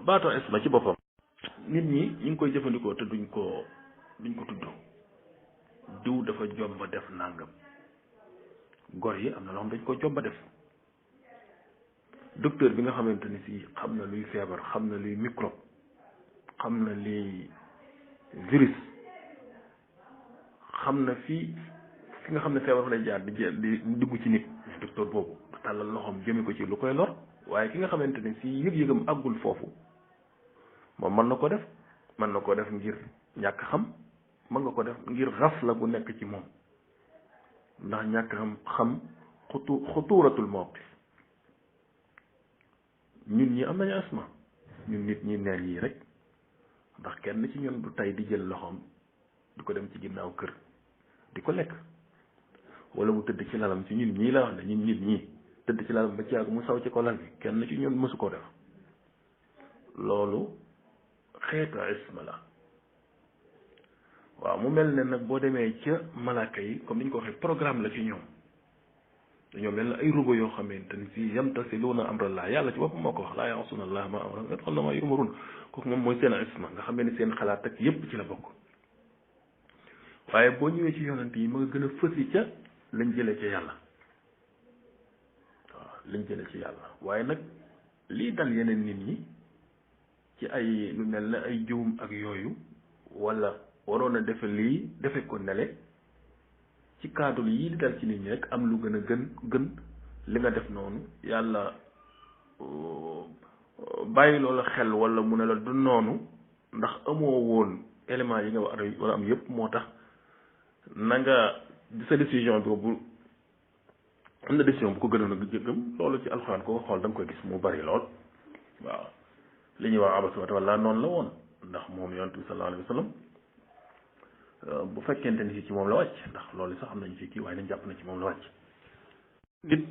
baatu isma ci boppam nit ñi ñu ngi koy jëfandikoo te duñ ko tudd diw dafa jomba def nangam gor yi am na loo xam dañ ko jomba def docteur bi nga xamante ni si xam na luy feebar xam na luy microbe xam na luy virus xam na fi nga xam ne feebar fa lay jaar di dugg ci nit docteur boobu tàllal loxoom jëme ko ci lu koy lor waaye ki nga xamante ni si yëg-yëgam àggul foofu moom mën na ko def ngir ñàkk xam mën nga ko def ngir raf la gu nekk ci moom ndax ñàkk xam xutuuratul mawqif ñun ñi am nañu asma ñun nit ñi neen yi rek ndax kenn ci ñun du tey di jël loxoom di ko dem ci ginnaaw kër di ko lekk wala mu tëdd ci lalam ci ñun ñii la wax ne ñun nit ñi tëdd ci lalam ba ci yàgg mu saw ci ko lal bi kenn ci ñun mësu koo def loolu xeetu isma la waaw mu mel ne nag boo demee ca malaaka yi comme ni ñu ko waxee programme la ci ñoom dañoo mel ne ay robot yoo xamante ni si yamtasiluuna amrallah yàlla ci boppam moo ko wax laa ya'suuna allaha maa amarahum wa yaf'aluuna maa yu'maruun kooku moom mooy seen isma nga xam ne seen xalaat ak yépp ci la bokk waaye boo ñëwee ci yonent yi ma nga gën a fësi ca lañ jëlee ca yàlla waaw lañ jëlee ci yàlla waaye nag lii dal yeneen nit ñi ci ay lu mel ne ay juum ak yooyu wala waroon a defe lii defe ko nele ci cadre yii di dal ci nit ñi rek am lu gën a gën li nga def noonu yàlla bàyyi loola xel wala mu ne la du noonu ndax amoo woon élément yi nga war a am yëpp moo tax na nga sa décision boobu am na décision bu ko gënoon a gëm loolu ci alxuraan ko xool da nga koy gis mu bari lool waaw li ñuy wax abasa wa tawalla noonu la woon ndax moom yonent bi sallallahu alayhi wa sallam bu fekkente ni ci moom la wàcc ndax loolu sax am nañ ci kii waaye nañ jàpp na ci moom la wàcc nit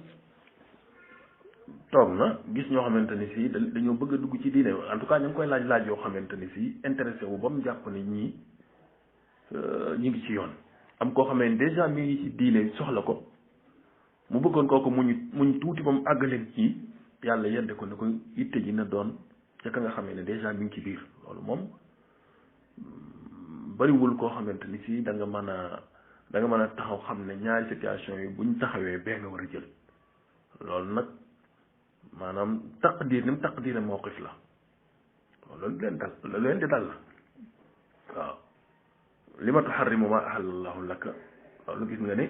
toog na gis ñoo xamante ni si dañoo bëgg a dugg ci diine en tout cas ñu ngi koy laaj yoo xamante ni si intéressé wu ba mu jàpp ni ñii ñi ngi ci yoon am koo xamee déjà mi ngi ci diine soxla ko mu bëggoon kooku muñ tuuti ba mu àggaleen ci yàlla yedde ko ne ko itte ji na doon ca ka nga xamee ne déjà mi ngi ci biir loolu moom bariwul koo xamante ni si da nga mën a taxaw xam ne ñaari situation yi buñ taxawee bee nga war a jël loolu nag maanaam taqdir ni mu taqdire mawqif la loolu leen di dal la waaw li ma tuharrimu ma ahallallahu laka loolu gis nga ne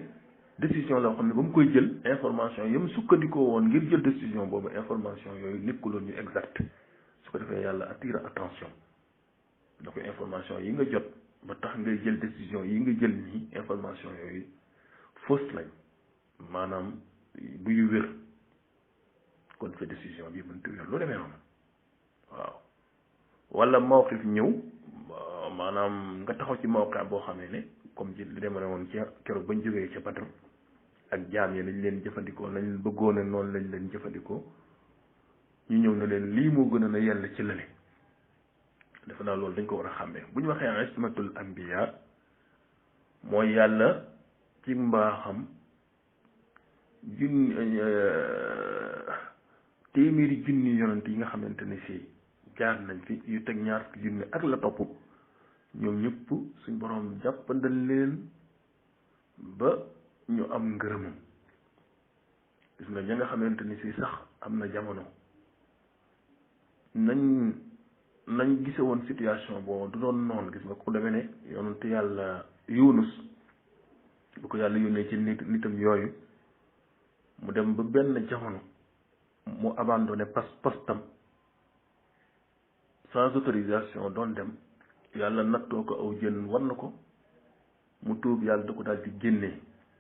décision la xam ne ba mu koy jël information yi mu sukkandikoo woon ngir jël décision boobu information yooyu nekkuloon ñu exact su ko defee yàlla attire attention da ko information yi nga jot ba tax ngay jël décision yi nga jël nii information yooyu fausse lañ maanaam du yu wér kon sa décision bi mënut a wér lu demee noonu waaw wala mawqif ñëw maanaam nga taxaw ci mawqif boo xamee ne comme ci li demee woon ca keroog bañ jógee ca Badr ak jaam yi lañ leen jëfandikoo lañ bëggoon a noonu lañ leen jëfandikoo ñu ñëw na leen lii moo gën a na yàlla ci lële defe naa loolu dañ ko war a xàmmee bu ñu waxee ismatul anbiya mooy yàlla ci mbaaxam téeméeri junni yonent yi nga xamante ne si jaar nañ fi yu teg ñaar fukki junni ak la topp ñoom ñëpp suñ borom jàppandal leen ba ñu am ngërëmam gis nga ña nga xamante ni si sax am na jamono nañ gise woon situation boobu du doon noonu gis nga ku demee ne yonent yàlla Yunus bu ko yàlla yónnee ci nitam yooyu mu dem ba benn jamono mu abandonné postam sans autorisation doon dem yàlla nattoo ko aw jën war na ko mu tuub yàlla da ko daal di génnee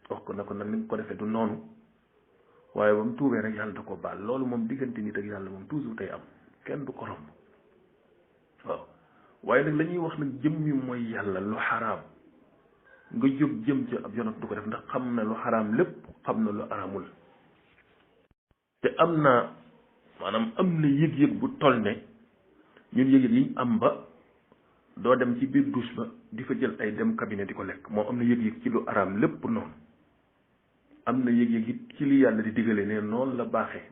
wax ko na ko nag ni nga ko defee du noonu waaye ba mu tuubee rek yàlla da ko baal loolu moom diggante nit ak yàlla moom toujours tey am kenn du ko romb waaw waaye nag la ñuy wax nag jëm mi mooy yàlla lu xaraam nga jóg jëm ci ab yonent du ko def ndax xam na lu xaraam lépp xam na lu araamul te am na maanaam am na yëg-yëg bu toll ne ñun yëg-yëg yi am ba doo dem ci biir douche ba di fa jël ay dem cabinet di ko lekk moom am na yëg-yëg ci lu araam lépp noonu am na yëg-yëg it ci li yàlla di digale ne noonu la baaxee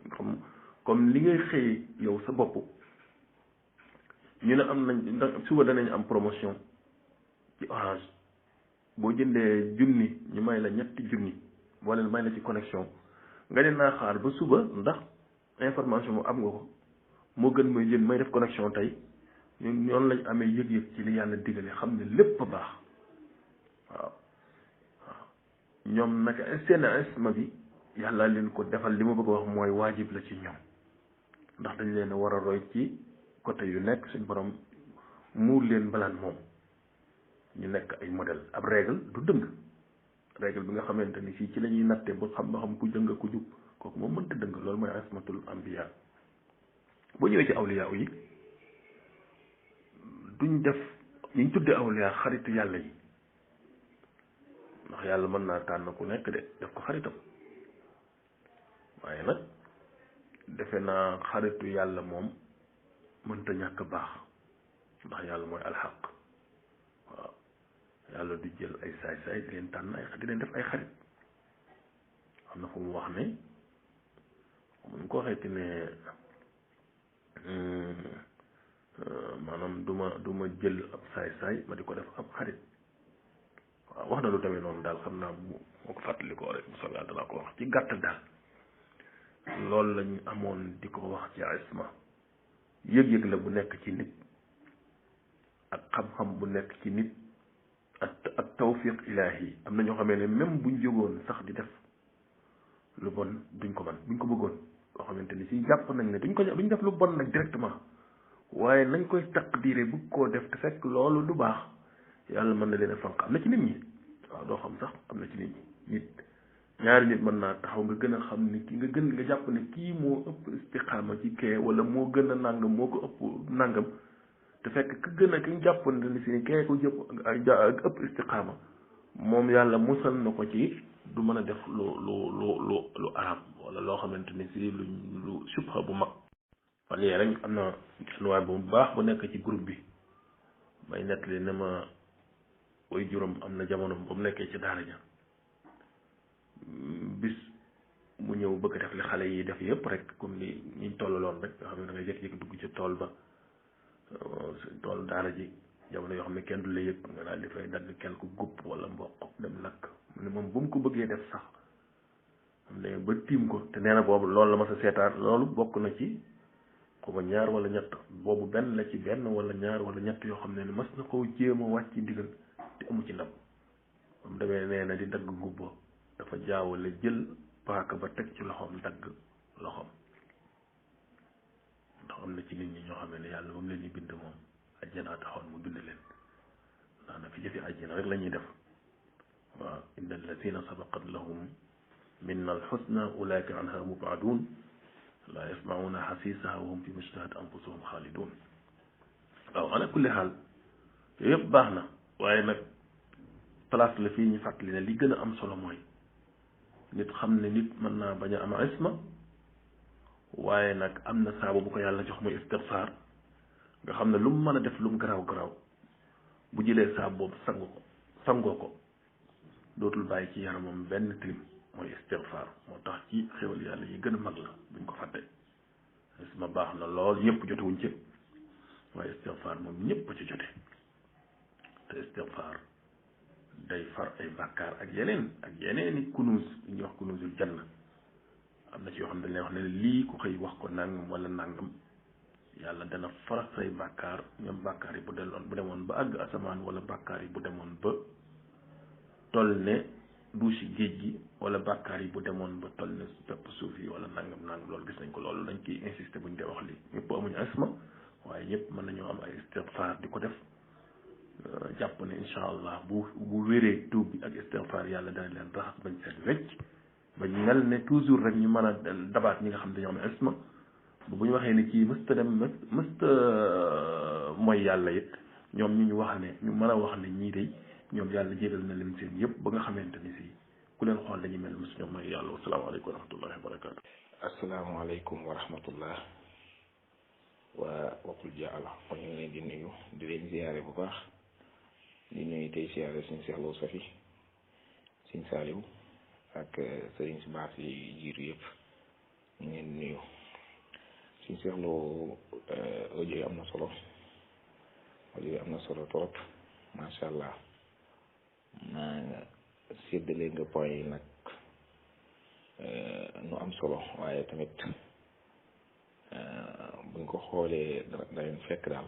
comme li ngay xëy yow sa bopp ñu ne am nañ suba danañ am promotion ci Orange boo jëndee junni ñu may la ñetti junni wala may la ci connexion nga ne naa xaar ba suba ndax information mu am nga ko moo gën may jënd may def connexion tey ñun ñoonu lañ amee yëg-yëg ci li yàlla digale xam ne lépp baax waaw ñoom nag seen isma bi yàlla leen ko defal li ma bëgg a wax mooy waajib la ci ñoom ndax dañ leen a war a roy ci côté yu nekk suñ borom muur leen balaan moom ñu nekk ay modèle ab règle du dëng règle bi nga xamante ni fii ci la ñuy natte ba xam ku jëng ku jub kooku moom mënta dëng loolu mooy ismatul anbiya boo ñëwee ci awliya yi duñ def ñu tuddee awliya xaritu yàlla yi ndax yàlla mën naa tànn ku nekk de def ko xaritam waaye nag defe naa xaritu yàlla moom mënta ñàkk baax ndax yàlla mooy alxaq waaw yàlla du jël ay saay-saay di leen tànn di leen def ay xarit am na fu mu wax ne mu ko waxeeti ne maanaam du ma jël ab saay-saay ma di ko def ab xarit waaw wax na lu tamit noonu daal xam naa moo ko fàttali ko rek bu soobee danaa ko wax ci gàttal daal loolu lañu amoon di ko wax ci isma yëg-yëg la bu nekk ci nit ak xam-xam bu nekk ci nit ak tawfiq ilaahi am na ñoo xamee ne même buñ jógoon sax di def lu bon duñ ko man buñ ko bëggoon loo xamante ni si jàpp nañ ne duñ def lu bon nag directement waaye nañ koy taqdiire bëgg koo def te fekk loolu du baax yàlla mën na leen a fanq am na ci nit ñi waaw doo xam sax am na ci nit ñi nit ñaari nit mën naa taxaw nga gën a xam ne kii nga jàpp ne kii moo ëpp istiqaama ci kee wala moo gën a nàngam moo ko ëpp nàngam te fekk ki jàpp ne si kee ko ëpp istiqaama moom yàlla musal na ko ci du mën a def lu araam wala loo xamante ni si lu subha bu mag fan yee rek am na benn waay bu baax bu nekk ci groupe bi may nettali ne ma way juróom am na jamono ba mu nekkee ci daara ja bis mu ñëw bëgg def li xale yi def yëpp rek comme ni ñiñ tollaloon rek nga xam ne da ngay jékki-jékki dugg ci tool ba tool daara ji jamono yoo xam ne kenn du la yëg nga daal di fay dagg quelque gupp wala mboq dem lakk mu ne moom bu mu ko bëggee def sax am ne ba tiim ko te nee na boobu loolu la ma sa seetaan loolu bokk na ci xuma ñaar wala ñett boobu benn la ci benn wala ñaar wala ñett yoo xam ne ni mas na koo jéem a wàcc ci ndigal te amu ci ndam ba mu demee nee na di dagg ngubba dafa jaawale jël paaka ba teg ci loxoom dagg loxoom ndax am na ci nit ñi ñoo xam ne yàlla ba mu leen di bind moom ajjanaa taxoon mu bind leen ndax na fi jëfi ajjana rek la ñuy def waaw inna alladina sabaqat lahum minna alxusna ulaika anha mubaadun laa yasmauna xasiisaha wa hum fi mashtahat anfusuhum xaalidun waaw ala kulli xaal yooyu yëpp baax na waaye nag place la fii ñu fàttali ne li gën a am solo mooy nit xam ne nit mën naa bañ a am isma waaye nag am na saabu bu ko yàlla jox muy istigfaar nga xam ne lu mu mën a def lu mu garaaw garaaw bu jëlee saabu boobu sangoo ko dootul bàyyi ci yaramam benn tilim mooy istigfaar moo tax ci xéwal yàlla yi gën a mag la buñ ko fàtte isma baax na lool ñëpp jotewuñ ci waaye istigfaar moom ñëpp ci jote te istigfaar day far ay bàkkaar ak yeneeni kunuus yi ñuy wax kunuusul janna am na ci yoo xam ne dañ lay wax ne lii ku xëy wax ko nangam wala nangam yàlla dana far say bàkkaar ñoom bàkkaar yi bu demoon ba àgg asamaan wala bàkkaar yi bu demoon ba toll ne duusi géej gi wala bàkkaar yi bu demoon ba toll ne pepp suuf yi wala nangam loolu gis nañ ko loolu dañ ciy insister buñ dee wax lii ñëpp amuñu asma waaye ñëpp mën nañoo am ay istigfaar di ko def jàpp ne incha allah bu wéree tuub bi ak istigfaar yàlla dana leen raxas bañ seet wecc bañ mel ne toujours rek ñu mën a dabaat ñi nga xam dañoo am asma bu ñu waxee ne kii mësta mooy yàlla it ñoom ñu wax ne ñu mën a wax ne ñii de ñoom yàlla jégal na leen seen yëpp ba nga xamante ni si ku leen xool dañuy mel mos ñoom mooy yàlla wasalaamaaleykum wa rahmatullahi wa barakaatu. asalaamaaleykum wa rahmatullah waa Wakul Jaala kon ñu ngi leen di nuyu di leen ziyaare bu baax di nuyu tey ziyaare suñu Seex Lo Safi suñu Saaliw ak sëriñ si baax yi jiitu yëpp ñu ngi leen di nuyu suñu Seex Lo audio yi am na solo trop macha allah naa séddale nga point yi nag nu am solo waaye tamit buñ ko xoolee dañu fekk daal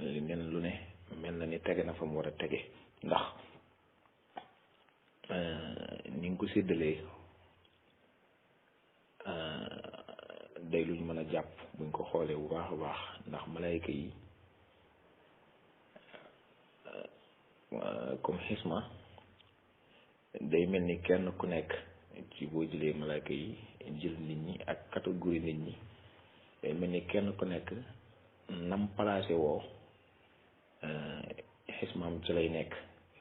li nen lu ne mel na ni tege na fa mu war a tege ndax ni nga ko séddalee day luñ mën a jàpp buñ ko xoolee bu baax a baax ndax malayka yi comme xisma day mel ni kenn ku nekk ci boo jëlee malayka yi jël nit ñi ak catégorie nit ñi day mel ni kenn ku nekk nam placé woo xismaam ci lay nekk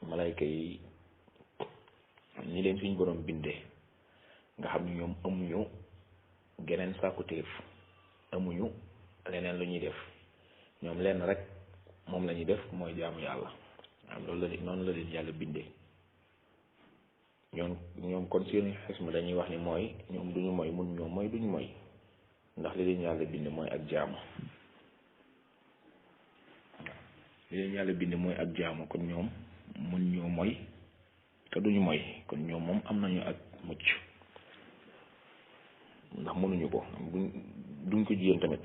malayka yi ñi leen suñ borom bindee nga xam ne ñoom amuñu geneen sàkkutéef amuñu leneen lu ñuy def ñoom lenn rek moom la ñuy def mooy jaamu yàlla am loolu la noonu la leen yàlla bindee ñoom kon seeni xisma dañuy wax ni mooy ñoom duñu mooy mun ñoom mooy duñu mooy ndax li leen yàlla bind mooy ak jaamu li leen yàlla bind mooy ak jaamu kon ñoom mun ñoo mooy te duñu mooy kon ñoom moom am nañu ak mucc ndax mënuñu ko duñ ko jéem tamit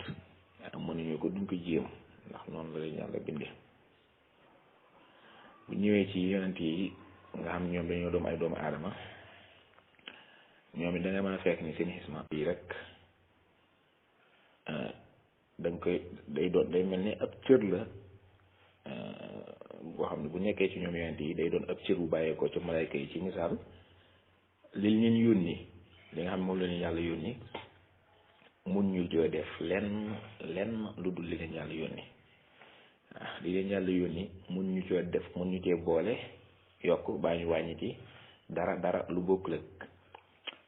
mënuñu ko duñ ko jéem ndax noonu la leen yàlla bindee bu ñëwee ci yonent yi nga xam ñoom dañoo doom ay doomu aadama ñoom it da nga mën a fekk ni seen xisma bii rek dañ koy day mel ni ab cër la boo xam ne bu nekkee ci ñoom yonent yi day doon ab cër bu bàyyeekoo ci malayka yi ci misaal li leen yónni li nga xam ne moom la leen yàlla yónni mun ñu joo def lenn lu dul li leen yàlla yónni waaw li leen yàlla yónni mun ñu coo def mun ñu cee boole yokk baa ñu wàññi ci dara lu bokkul ak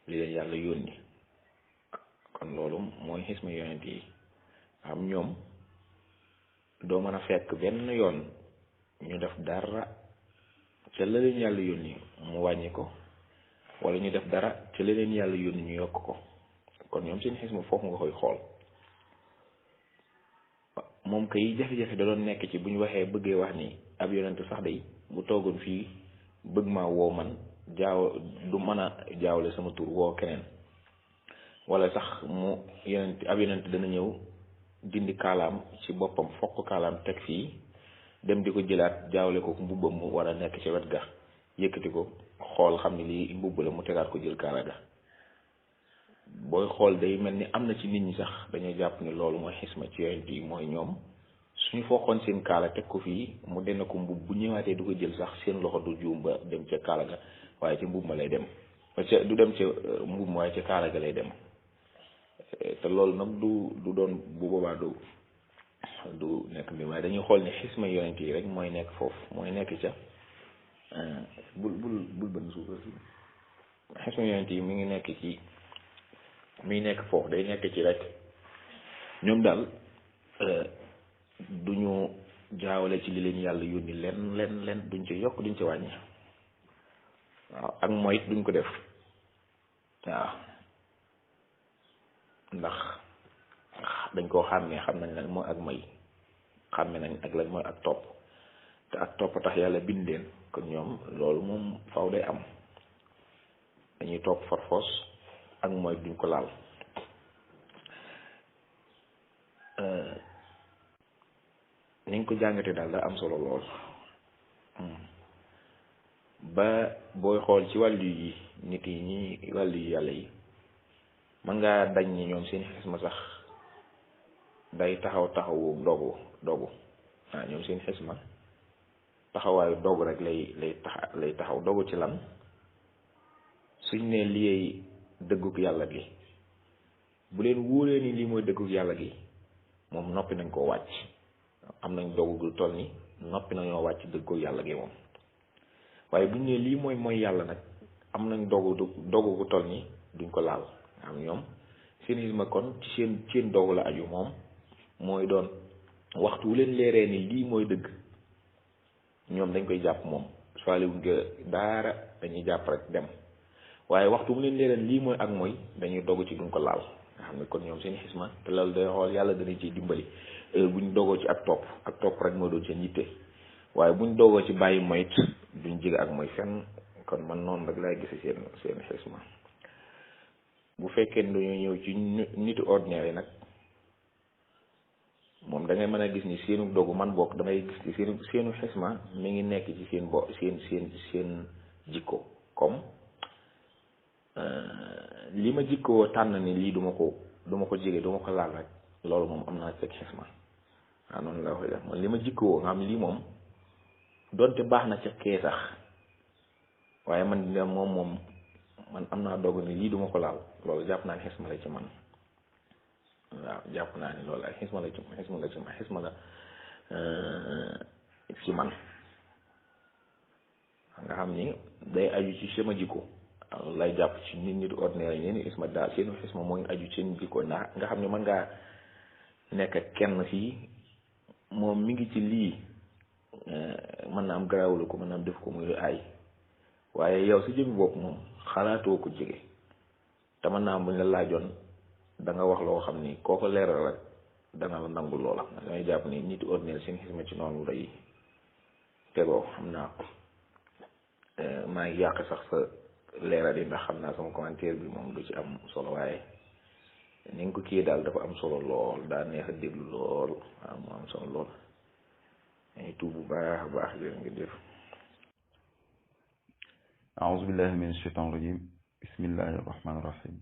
li leen yàlla yónni kon loolu mooy xisma yonent yi am ñoom doo mën a fekk benn yoon ñu def dara ca la leen yàlla yónni mu wàññi ko wala ñu def dara ca la leen yàlla yónni ñu yokk ko kon ñoom seen xisma foofu nga koy xool moom kay jafe-jafe da doon nekk ci bu ñu waxee bëggee wax ni ab yonent sax day bu toogoon fii bëgg maa woo man du mën a jaawle sama tur woo keneen wala sax mu ab yonent dana ñëw dindi kaalaam ci boppam fokk kaalaam teg fii dem di ko jëlaat jaawle ko mbubbam mu war a nekk ci wet ga yëkkati ko xool xam ne lii mbubb la mu tegaat ko jël kaala ga booy xool day mel ni am na ci nit ñi sax dañoo jàpp ne loolu mooy xisma ci yonent yi mooy ñoom suñu fooxoon seen kaala teg ko fii mu dend ko mbubb bu ñëwaatee du ko jël sax seen loxo du juum ba dem ca kaala ga waaye ca mbubb ma lay dem du dem ca mbubb ma waaye ca kaala ga lay dem te loolu nag du doon bu boobaa du nekk mbir waaye dañuy xool ne xisma yonent yi rek mooy nekk foofu mooy nekk ca bul bënn suuf xisma yonent yi mi ngi nekk foofu day nekk ci rek ñoom daal duñu jaawale ci li leen yàlla yónni len duñ ci yokk duñ ci wàññi waaw ak moyit duñ ko def waaw ndax dañ koo xàmmee xam nañ lan mooy ak moy xàmme nañ ak lan mooy ak topp te ak topp tax yàlla bindeen kon ñoom loolu moom faw day am dañuy topp farfos ak mooy duñ ko laal niñ ko jàngate daal da am solo lool ba booy xool ci wàllu yi nit yi ñi wàllu yi yàlla yi mën ngaa dañ ni ñoom seen xisma sax day taxawu dogu waaw ñoom seen xisma taxawaayu dogu rek lay taxaw dogu ci lan suñ ne lii dëggug yàlla gi bu leen wóoree ni lii mooy dëggug yàlla gi moom noppi nañ koo wàcc am nañ dogu gu toll ni noppi nañoo wàcc dëggug yàlla gi moom waaye buñ ne lii mooy yàlla nag am nañ dogu gu toll ni duñ ko laal am ñoom seen xisma kon ci seen dogu la aju moom mooy doon waxtu wu leen leeree ni lii mooy dëgg ñoom dañ koy jàpp moom soaliwuñ nga daara dañuy jàpp rek dem waaye waxtu mu leen leeral lii mooy ak mooy dañuy dogu ci duñ ko laal nga xam ne kon ñoom seen xisma te loolu day xool yàlla dana ciy dimbali buñ dogoo ci ak topp rek moo doon seen yitte waaye buñ dogoo ci bàyyi moyit duñ jege ak mooy fenn kon man noonu rek laay gise seen xisma bu fekkee ne dañoo ñëw ci nitu ordinaire yi nag moom da ngay mën a gis ni seenu dogu man bokk damay gis ni seenu xisma mi ngi nekk ci seen jikko comme li ma jikkoo tànn ni lii duma ko jege duma ko laal rek loolu moom am naa fekk xisma waaw noonu la koy def man li ma jikkoo nga xam lii moom donte baax na ca kee sax waaye man dina moom man am naa dogu ni lii duma ko laal loolu jàpp naa ne xisma la ci man waaw jàpp naa ni loolu ay xisma la ci man nga xam ni day aju ci sama jikko waaw lay jàpp ci nit ordinaire yi ni xisma daal seen xisma mooy aju ci seen jikko ndax nga xam ne mën ngaa nekk kenn fii moom mi ngi ci lii mën na am garaawulu ko mën na am def ko muy ay waaye yow si jëmmi bopp moom xalaatoo ko jege te mën naa am buñ la laajoon da nga wax loo xam ni koo ko leeral rek dana la nangu loola dangay jàpp ni nit ordinaire seen xisma ci noonu lay tegoo xam naa maa ngi yàq sax sa leeral yi ndax xam naa sama commentaire bi moom du ci am solo waaye ni nga ko kii daal dafa am solo lool daa neex a déglu lool waaw mu am solo lool ay tuub bu baax a baax leen ngi def أعوذ بالله من الشيطان الرجيم bismillahi irrahmani irrahim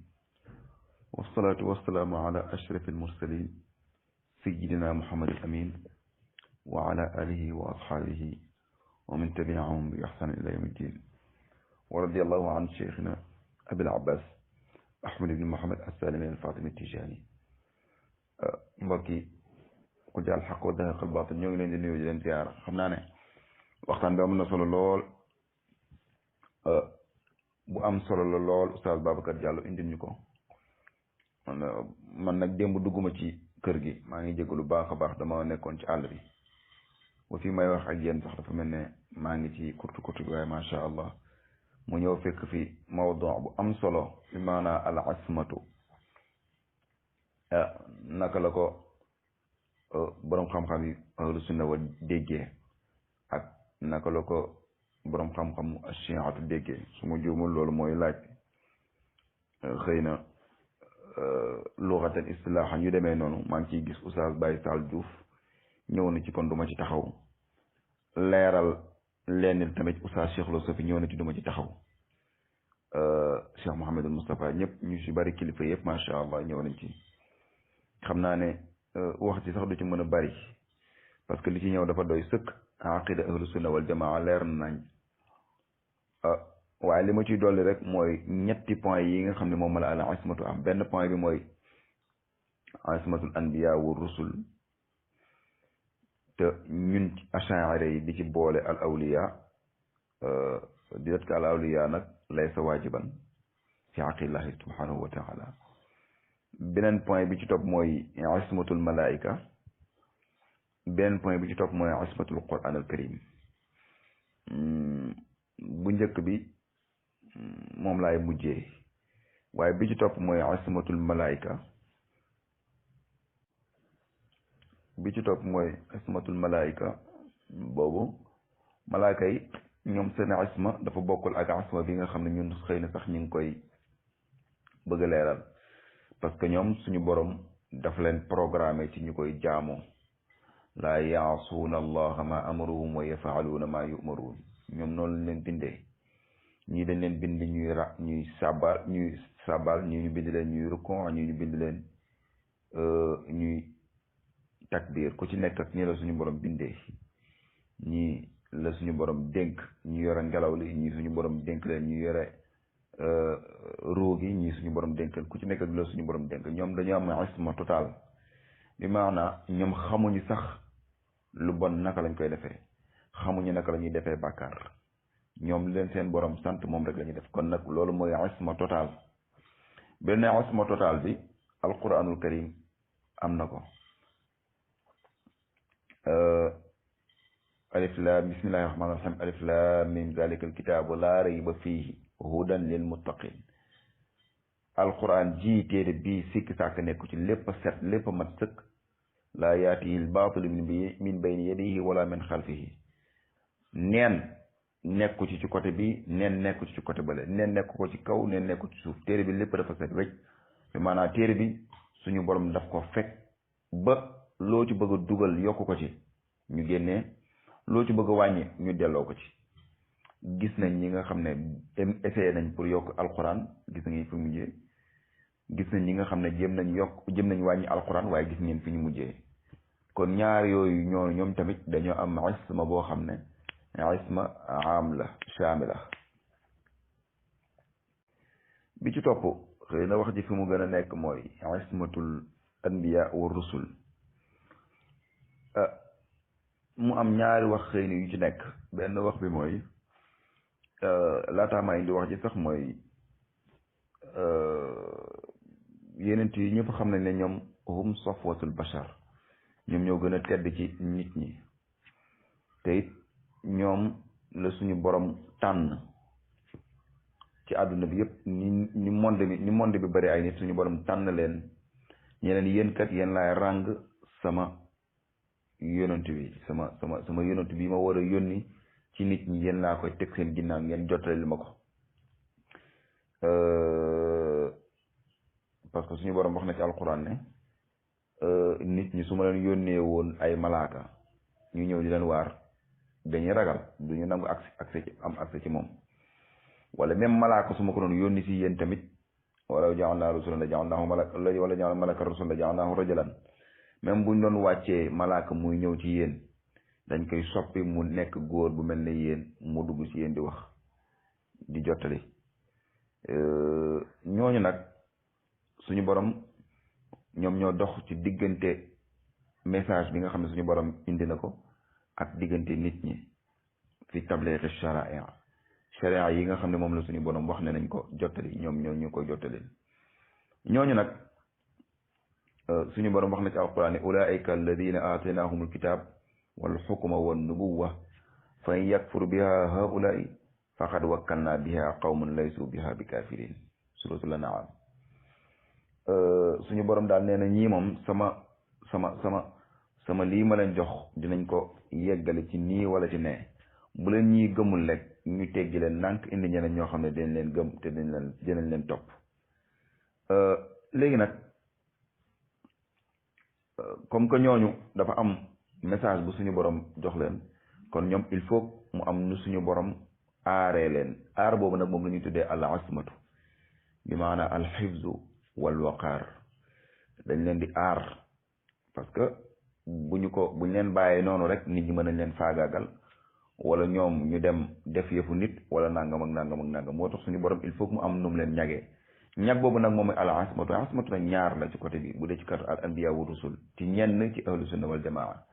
wasalaatu wasalaamu ala ashraf almursalin sayidina muhammad al amin wa ala alihi wa ashaabihi wa man tabiahum bi ihsan ila yawmi ddin wa radiallahu an cheikhina abil abbas ahmad ibni muhammad assalimi al fatimi tijani mbokki ku jaal xaq wa dahiqal baatil ñoo ngi leen di nuyu di leen ziyaara xam naa ne waxtaan bi am na solo lool bu am solo la lool Oustaz Babacar Diallo indil ñu ko man nag démb dugguma ci kër gi maa ngi jégalu baax a baax dama nekkoon ci àll bi ba fi may wax ak yéen sax dafa mel ne maa ngi ci kurtu kurtu bi waaye macha allah mu ñëw fekk fi mawdu bu am solo bi maanaa al asmatu naka la ko boroom xam-xam yi ahlu sunna wa déggee ak naka la ko boroom xam-xam shiatu déggee su ma juumul loolu mooy laaj xëy na luxatan istilaaxan yu demee noonu maa ngi ciy gis Oustaz Baye Sall Diouf ñëw na ci kon duma ci taxaw leeral leen tamit Oustaz Cheikh Lo Sofi ñëw na ci duma ci taxaw Cheikh Mouhamadul Moustapha ñëpp ñu si bari kilifa yëpp macha allah ñëw nañ ci xam naa ne wax ci sax du ci mën a bari parce que li ci ñëw dafa doy sëkk aqida ahlu sunna wal jamaa leer nañ waaye li ma ciy dolli rek mooy ñetti point yi nga xam ne moom la al ismatu am benn point bi mooy ismatul anbiya wa rusul te ñun achaira yi di ci boole al awliya di det ka al awliya nag laysa waajiban fi aqillahi subhanahu wa taala beneen point bi ci topp mooy ismatul malaika beneen point bi ci topp mooy ismatul quran al karim bu njëkk bi moom laay mujjee waaye bi ci topp mooy ismatul malaika bi ci topp mooy ismatul malaika boobu malaaka yi ñoom seen isma dafa bokkul ak isma bi nga xam ne ñun xëy na sax ñu ngi koy bëgg a leeral parce que ñoom suñu borom daf leen programmé ci ñu koy jaamoo laa yaasuuna allaha ma amaruhum wa yafaaluuna ma yumaruun ñoom noonu lañ leen bindee ñii dañ leen bind ñuy sabal ñii ñu bind leen ñuy rukon ñii ñu bind leen ñuy takbir ku ci nekk ak ñi la suñu borom bindee ñii la suñu borom dénk ñu yore ngelaw li ñii suñu borom dénk leen ñu yore ruu gi ñii suñu borom dénk leen ku ci nekk ak la suñu borom dénk ñoom dañoo am isma total bi maanaa ñoom xamuñu sax lu bon naka lañ koy defee xamuñu naka la ñuy defee bàkkaar ñoom leen seen borom sant moom rek la ñuy def kon nag loolu mooy isma total benn isma total bi alquranul karim am na ko alif laam bismillahi rahmaani rahim alif laam mim zalikal kitaabu laa rayba fiihi hudan lil muttaqin alquran ji téere bii sikki sàkk nekku ci lépp set lépp mat sëkk laa yaatihi l baatilu min bayni yadihi wala min xalfihi neen nekku ci côté bi neen nekku ci côté bale neen nekku ko ci kaw neen nekku ci suuf téere bi lépp dafa set wecc bi maanaam téere bi suñu borom daf ko fekk ba loo ci bëgg a dugal yokku ko ci ñu génnee loo ci bëgg a wàññi ñu delloo ko ci gis nañ ñi nga xam ne essayé nañ pour yokk alquran gis nañ fi mujjee gis nañ ñi nga xam ne jéem nañ wàññi alquran waaye gis ngeen fi ñu mujjee kon ñaar yooyu ñoom tamit dañoo am isma boo xam ne isma am la shamila bi ci topp xëy na wax ji fi mu gën a nekk mooy ismatul anbiya wa rusul mu am ñaari wax xëy na yu ci nekk benn wax bi mooy laataa maa indi wax ji sax mooy yenent yi ñëpp xam nañ ne ñoom hum safwatul bashar ñoom ñoo gën a tedd ci nit ñi te it ñoom la suñu borom tànn ci àdduna bi yëpp ni monde bi bari ay nit suñu borom tànn leen ñeneen yéen kat yéen laay ràng sama yonent bi sama yonent bi ma war a yónni ci nit ñi yéen laa koy teg seen ginnaaw ngeen jottali ma ko parce que suñu borom wax na ci alquran ne nit ñi su ma leen yónnee woon ay malaaka ñu ñëw di leen waar dañuy ragal duñu nangu accès ci moom wala même malaaka su ma ko doon yónni si yéen tamit wala ja'alnaa rasulan la ja'alnaahu malaka wala ja'alnaa malaka rasulan la ja'alnaahu rajulan même buñ doon wàccee malaaka muy ñëw ci yéen dañ koy soppi mu nekk góor bu mel ne yéen mu dugg si yéen di wax di jottali ñooñu nag suñu borom ñoom ñoo dox ci diggante message bi nga xam ne suñu borom indi na ko ak diggante nit ñi fi tablighi sharia yi nga xam ne moom la suñu borom wax ne nañ ko jottali ñoom ñoo ñu koy jottali ñooñu nag suñu borom wax na ci alquran ne ulaika alladina aataynahum alkitab wal xukma wan nubuwa fa in yakfur biha haulai faqad wakkalna biha qawman laysu biha bi kafirin suratul an'am suñu borom daal nee na ñii moom sama lii ma leen jox dinañ ko yeggale ci nii wala ci nee bu leen ñii gëmul rek ñu teggi leen nànk indi ñeneen ñoo xam ne dañ leen gëm te dinañ leen topp léegi nag comme que ñooñu dafa am message bu suñu borom jox leen kon ñoom il faut mu am nu suñu borom aaree leen aar boobu nag moom la ñuy tuddee al asmatu bi maanaam al xifzu wal waqaar dañ leen di aar parce que buñ leen bàyyee noonu rek nit ñi mën nañ leen faagaagal wala ñoom ñu dem def yëfu nit wala nangam ak nangam ak nangam moo tax suñu borom il faut que mu am nu mu leen ñagee ñag boobu nag moom mooy al asmatu nag ñaar la ci côté bi bu dee ci kat al anbiya wa rusul ci ñenn ci ahlu sunna wal jamaa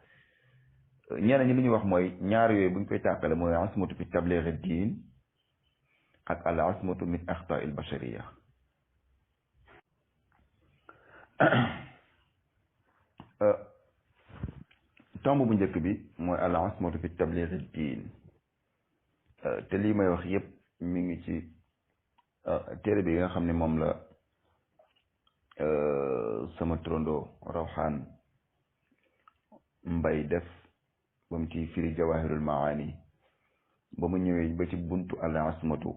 ñenn ñi li ñuy wax mooy ñaar yooyu buñ koy tàqale mooy asmatu fi tablighi diin ak al asmatu min axta il bashariya tomb bu njëkk bi mooy al asmatu fi tablighi diin te lii may wax yépp mi ngi ci téere bi nga xam ne moom la sama turandoo Rawxaan Mbay def ba mu ci firi jawahirul maani ba mu ñëwee ba ci buntu al asmatu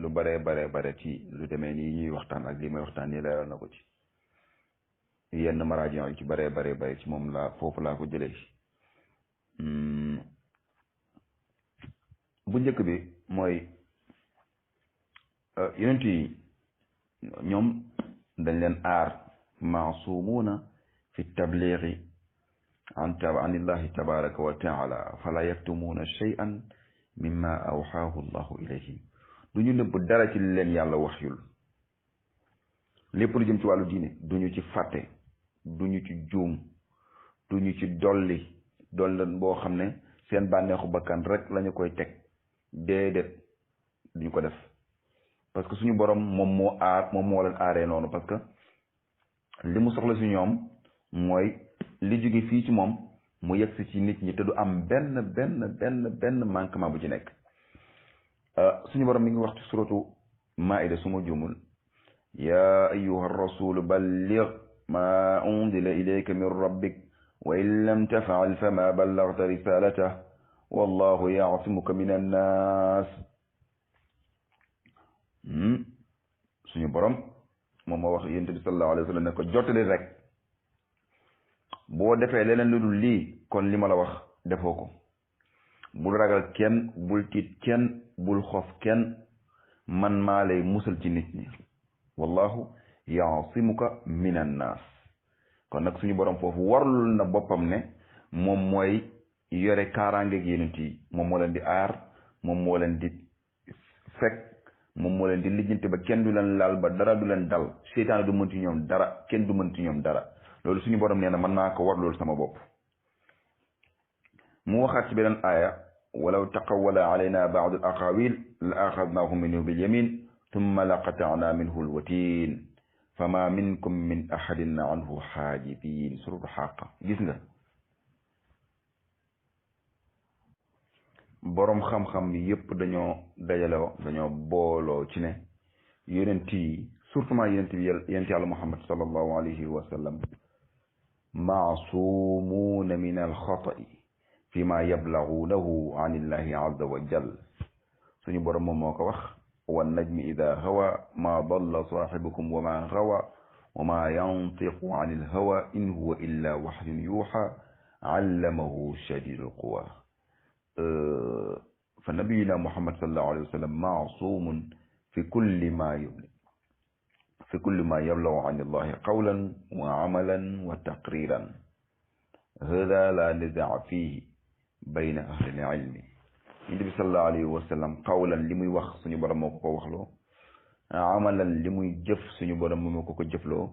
lu bare ci lu demee nii ñuy waxtaan ak lii may waxtaan nii leeral na ko ci yenn maraajion yi ci bare ci moom foofu laa ko jëlee bu njëkk bi mooy yonent yi ñoom dañ leen aar maasumuuna fi tablighi an illahi tabaraka wa taala fala yaktumuuna shay'an mimma awxaahu allahu ilayhim du ñu nëbb dara ci li leen yàlla waxyul lépp lu jëm ci wàllu diine duñu ci fàtte duñu ci juum duñu ci dolli boo xam ne seen bànneexu bakkan rek lañu koy teg déedéet duñu ko def parce que suñu borom moom moo leen aaree noonu parce que li mu soxla si ñoom mooy li jóge fii ci moom mu yegsi ci nit ñi te du am benn manquement bu ci nekk suñu borom mi ngi wax ci suratu maida su ma juumul ya ayyuha rasulu balligh ma unzila ilayka min rabbik wa in lam tafal fama ballagta risalatah wallahu yaasimuka min annas suñu borom moom moo wax yonent bi sallallahu alayhi wa sallam ne ko jottali rek boo defee leneen lu dul lii kon li ma la wax defoo ko bul ragal kenn bul tiit kenn bul xof kenn man maa lay musal ci nit ñi wallahu yaasimuka min annas kon nag suñu borom foofu warlul na boppam ne moom mooy yore kaaraangeeg yonent yi moom moo leen di aar moom moo leen di fekk moom moo leen di lijjanti ba kenn du leen laal ba dara du leen dal seytaane du mën ci ñoom dara kenn du mën ci ñoom dara loolu suñu borom nee na mën naa ko warlul sama bopp mu waxaat ci beneen aaya walaw taqawwala alayna ba'du al aqawil la axadnaahu minhu bil yamin thumma la qata'na minhu al watin fama minkum min ahadin anhu xaajibin suratu xaqa gis nga boroom xam-xam yépp dañoo dajaloo dañoo booloo ci ne yonent yi surtout yonent yàlla Muhammad sallallahu alayhi wa sallam maasumuuna min alxata'i fi ma yablaguunahu an illahi azza wa jal suñu boroom moom moo ko wax wan najmi ida hawa ma dalla saaxibukum wa ma gawa wa ma yantiqu an ilhawa in huwa illa waxyun yuuxa allamahu shadidul quwa fa nabiyuna muhammad sallallahu alayhi wa sallam maasumun fi kulli ma yablagu an allahi qawlan wa amalan wa taqriran hada la nizaa fihi bayna ahli ilmi. Yonent bi sallallahu alayhi wa sallam qawlan li muy wax suñu borom moo ko waxloo, amalan li muy jëf suñu borom moo ko jëfloo,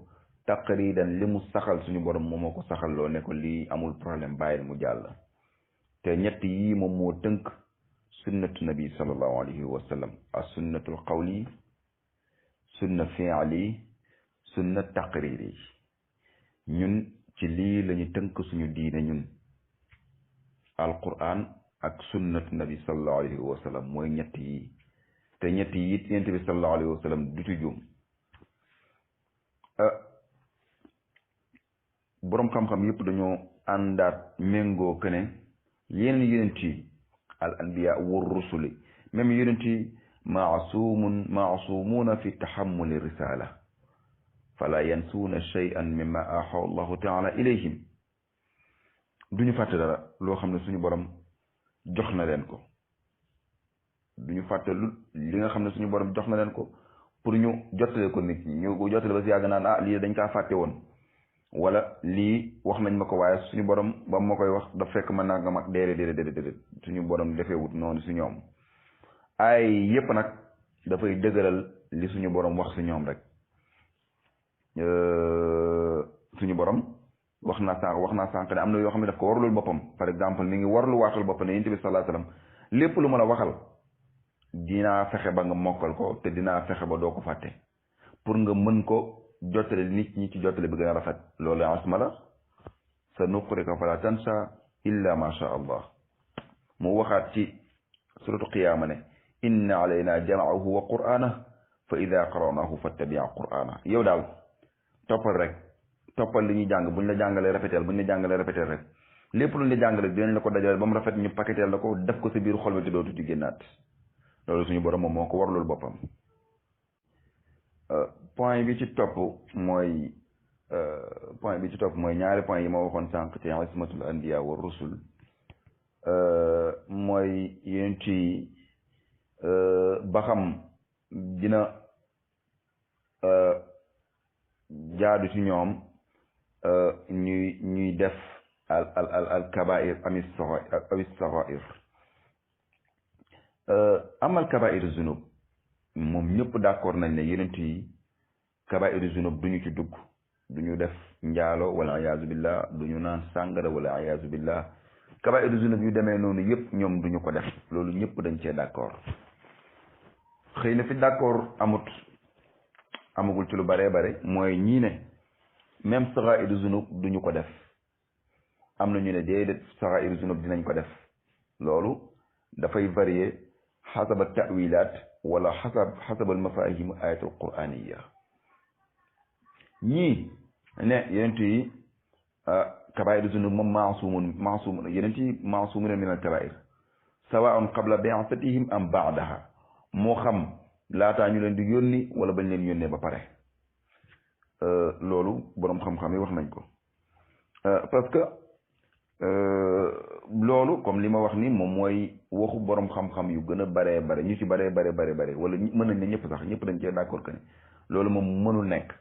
taqriran li mu saxal suñu borom moo ko saxalloo ne ko lii amul problème bàyyil mu jàll. te ñett yii moom moo tënk sunnatu nabi sallallahu alayhi wa sallam as sunnatul qawli, sunna fi'li, sunna taqriri. ñun ci lii lañu tënk suñu diine ñun alquran ak sunnatu nabi sallallahu alayhi wa sallam mooy ñett yi. te ñett yi it yonent bi sallallahu alayhi wa sallam du ci juum. boroom xam-xam yëpp dañoo àndaat méngoo que ne yeneen yonent yi al anbiya wa rusuli même yonent yi maasumuuna fi taxammuli risala fala yansuuna shay'an mimma aaxa allahu taala ilayhim. duñu fàtte dara loo xam ne suñu borom jox na leen ko, duñu fàtte li nga xam ne suñu borom jox na leen ko pour ñu jottale ko nit ñi. ñu ko jottale ba si yàgg naan lii dañ kaa fàtte woon, wala lii wax nañ ma ko waaye suñu borom ba ma koy wax daf fekk ma nanga mag déedéet suñu borom defee wut noonu si ñoom. ay yépp nag dafay dëgëral li suñu borom wax si ñoom rek. suñu borom wax naa sànq ne am na yoo xam ne daf ko warlul boppam. par exemple mi ngi warlu waatal boppam ne yonent bi sallallahu alayhi wasallam lépp lu ma la waxal dinaa fexe ba nga mokkal ko te dinaa fexe ba doo ko fàtte pour nga mën ko jottale nit ñi ci jottale bi gën a rafet. loolu asma la sa nuqrika fala tansa illa ma sha allah. mu waxaat ci suratu qiyaama ne inna alayna jam'ahu wa qur'anahu fa ida qara'nahu fattabi' qur'ana. yow daal toppal li ñuy jàng buñ la jàngalee répéteel rek lépp luñ la jàngale dinañ la ko dajale ba mu rafet ñu paqueteel la ko def ko sa biir xol bi te dootu ci génnaat. loolu suñu borom moom moo ko warlul boppam. point bi ci topp mooy ñaari point yi ma waxoon sànq ci ismatul anbiya wa rusul. mooy yonent yi ba xam dina jaadu ci ñoom ñuy def al kabair amis saxair. amal kabair zunub moom ñëpp d'accord nañ ne yonent yi kabair zunub duñu ci dugg, duñu def njaalo wala iyaazu billah, duñu naan sàngara wala iyaazu billah. kabair zunub yu demee noonu yëpp ñoom duñu ko def. loolu ñëpp dañ cee d'accord. xëy na fi d'accord amagul ci lu bare mooy ñii ne même saxair zunub duñu ko def. am na ñu ne déedéet saxair zunub dinañ ko def. loolu dafay varier xasab al tawilaat wala xasab al mafahim ayatul quraniya. ñii ne yonent yi kabair zunub moom maasumun yonent yi maasumun min al kabair sawaun qabla bi'athatihim am ba'daha. moo xam laataa ñu leen di yónni wala bañ leen yónnee ba pare. loolu boroom xam-xam yi wax nañ ko. parce que loolu comme li ma wax ni moom mooy waxu boroom xam-xam yu gën a bare ñu ci bare wala mën nañ ne ñëpp sax ñëpp dañ cee d'accord que ne loolu moom mënul nekk.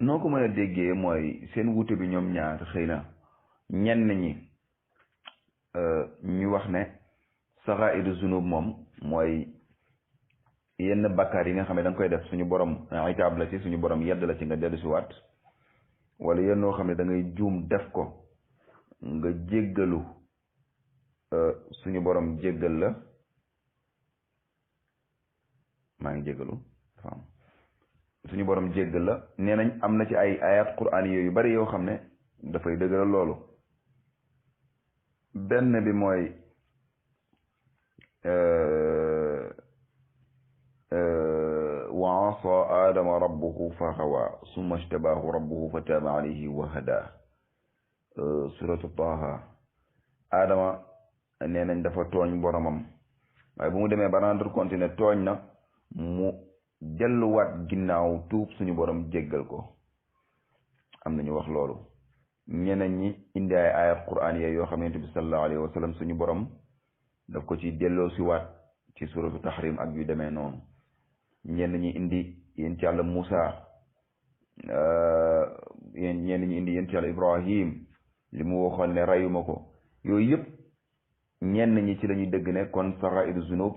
noo ko mën a déggee mooy seen wuute bi ñoom ñaar xëy na ñenn ñi ñu wax ne saxaairu zunub moom mooy yenn bakkaar yi nga xam ne da nga koy def suñu borom itaab la ci, suñu borom yedd la ci nga dellu si waat, wala yenn noo xam ne da ngay juum def ko nga jéggalu suñu borom jéggal la. maa ngi jéggalu suñu borom jéggal la. nee nañ am na ci ay ayat quraan yu bari yoo xam ne dafay dëgëral loolu. benn bi mooy wa asa adama rabbuhu fa xawa summa ijtabaahu rabbuhu fa taaba alayhi wa hada. suratu taha. adama nee nañ dafa tooñ boromam, waaye bu mu demee ba rendre compte ne tooñ na mu delluwaat ginnaaw tuub suñu borom jéggal ko. am na ñu wax loolu. ñeneen ñi indi ay ayat quran yee yoo xam ne bi sallallahu alayhi wa sallam suñu borom daf ko ci delloo si waat ci suratu tahrim ak yu demee noonu ñenn ñi indi yéen ci yàlla Moussa ñenn ñi indi yéen ci yàlla Ibrahim li mu waxoon ne rayuma ko yooyu yëpp ñenn ñi ci la ñuy dëgg ne kon sarairu zunub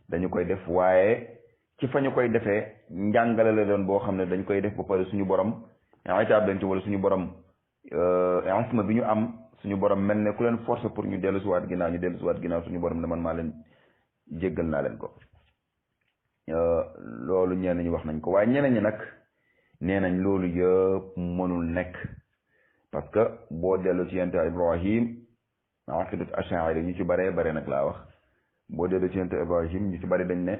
dañu koy def waaye ci fa ñu koy defee njàngale la doon boo xam ne dañ koy def ba pare suñu borom itaab leen ci wala suñu borom isma bi ñu am suñu borom mel ne ku leen force pour ñu dellu siwaat ginnaaw suñu borom ne man maa leen jéggal naa leen ko loolu ñenn ñi wax nañ ko waaye ñeneen ñi nag nee nañ loolu yëpp mënul nekk parce que boo dellu ci yonent Ibrahim aqidat ash'ari ñu ci bare nag laa wax boo dellu ci yonent Ibrahim ñu ci bare dañ ne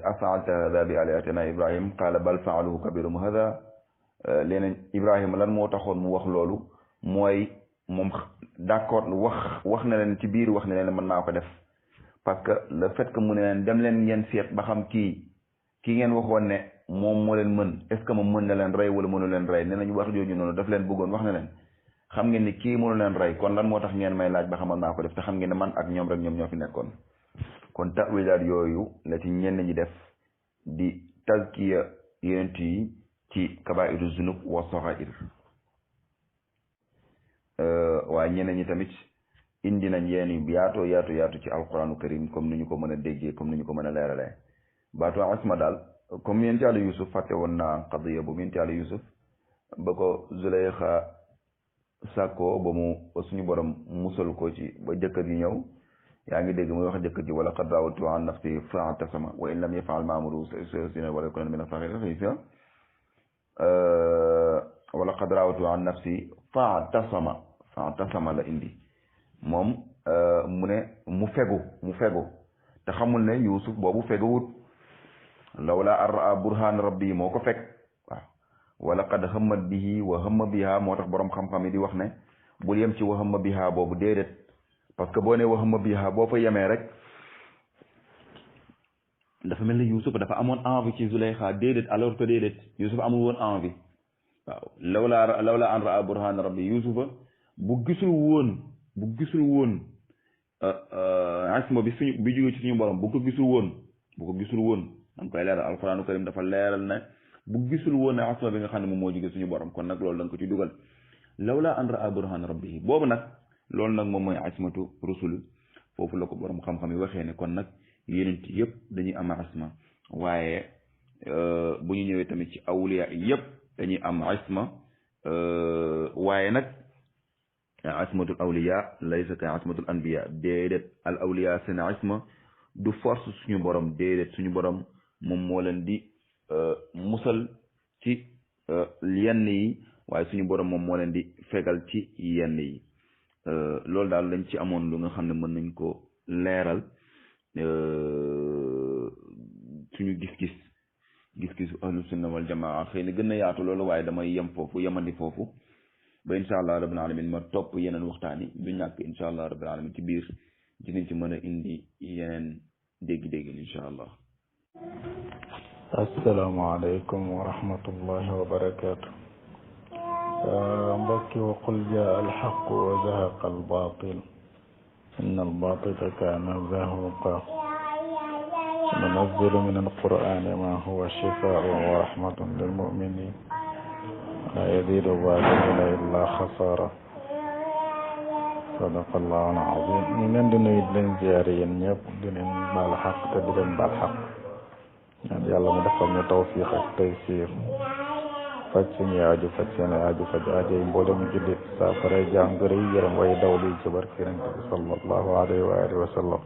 af'alta hadha bi alihatina Ibrahim qala bal fa'aluhu kabiruhum hadha leneen Ibrahima lan moo taxoon mu wax loolu mooy moom d'accord wax na leen ci biir wax ne leen mën naa ko def parce que le fait que mu ne leen dem leen ngeen seet ba xam kii ngeen waxoon ne moom moo leen mën est ce que moom mën na leen rey wala mënu leen rey nee nañu wax jooju noonu daf leen bëggoon wax ne leen xam ngeen ni kii mënu leen rey kon lan moo tax ngeen may laaj ba xamal naa ko def te xam ngeen ne man ak ñoom rek ñoom ñoo fi nekkoon kon tawilaat yooyu la ci ñenn ñi def di tazkiya yonent yi ci kabairu zunub wa saxair waaye ñeneen ñi tamit indi nañ yeen yu yaatu ci alquranu karim comme ni ñu ko mën a déggee comme ni ñu ko mën a leeralee baatu isma daal comme yonent Yàlla Yusuf fàtte woon naa qadiya bu yonent Yàlla Yusuf ba ko Zuleyxa sàkkoo ba suñu borom musal ko ci ba jëkkër ji ñëw yaa ngi dégg muy wax jëkkër ji wala qad raawatu an nafsi fa'tasama wa in lam yaf'al ma amruhu sayusjanu wala yakuna min as-saagiriin wala qad raawatu an nafsi fa'tasama la indi moom mu ne mu fegu te xamul ne Yuusuf boobu feguwut lawla an raa burhaan rabbi moo ko fekk waaw wala qad hammat bihi wa hamma biha moo tax boroom xam-xam yi di wax ne bul yem ci wa hamma biha boobu déedéet parce que boo ne wa hamma biha boo fa yemee rek dafa mel ni Yuusuf dafa amoon envie ci Zuleyxa déedéet alors que déedéet Yuusuf amul woon envie waaw lawla an raa burhaan rabbi Yuusufa bu gisul woon isma bi jóge ci suñu borom bu ko gisul woon danga koy leeral alquranu karim dafa leeral ne bu gisul woon ne isma bi nga xam ne moom moo jóge suñu borom kon nag loolu da nga ko ci dugal lawla an raa burhaan rabbihi boobu nag loolu nag moom mooy ismatu rusul foofu la ko borom xam-xam yi waxee ne kon nag yeneen yëpp dañuy am isma waaye bu ñu ñëwee tamit ci awliya yëpp dañuy am isma waaye nag ismatul awliya laysa ka ismatul anbiya déedéet al awliya seen isma du force suñu borom déedéet suñu borom moom moo leen di musal ci yenn yi waaye suñu borom moom moo leen di fegal ci yenn yi loolu daal lañ ci amoon lu nga xam ne mën nañ ko leeral suñu gis-gisu ahlu sunna wal jamaa xëy na gën na yaatu loolu waaye damay yemandi foofu ba incha allah rabbil alamin ma topp yeneen waxtaan yi du ñàkk incha allah rabbil alamin ci biir dinañ ci mën a indi yeneen dégg-dégg incha allah. asalaamaaleykum wa rahmatullahi wa barakaatu. mbokki wa qul jaa alxaqu wa zahaqa albaatil inna albaatila kaana zahuuqa nunazzilu min alqur'aani maa huwa shifaa'un wa rahmatun lilmu'miniin laa yaziidu zaalimiina illaa xasaara sadaqallaahu al-aziim ñu leen di nuyu di leen ziyaare yéen ñëpp di leen baal xaq te di leen baal xaq ñaan yàlla mu defal ñu tawfiq ak taysiir faj suñu aaju faj seen aaju faj aajo yi mboolem jullit saafara jàngoro yi yërëm way dawlu yi ci barke Yonent bi sallallahu alayhi wa alihi wa sallam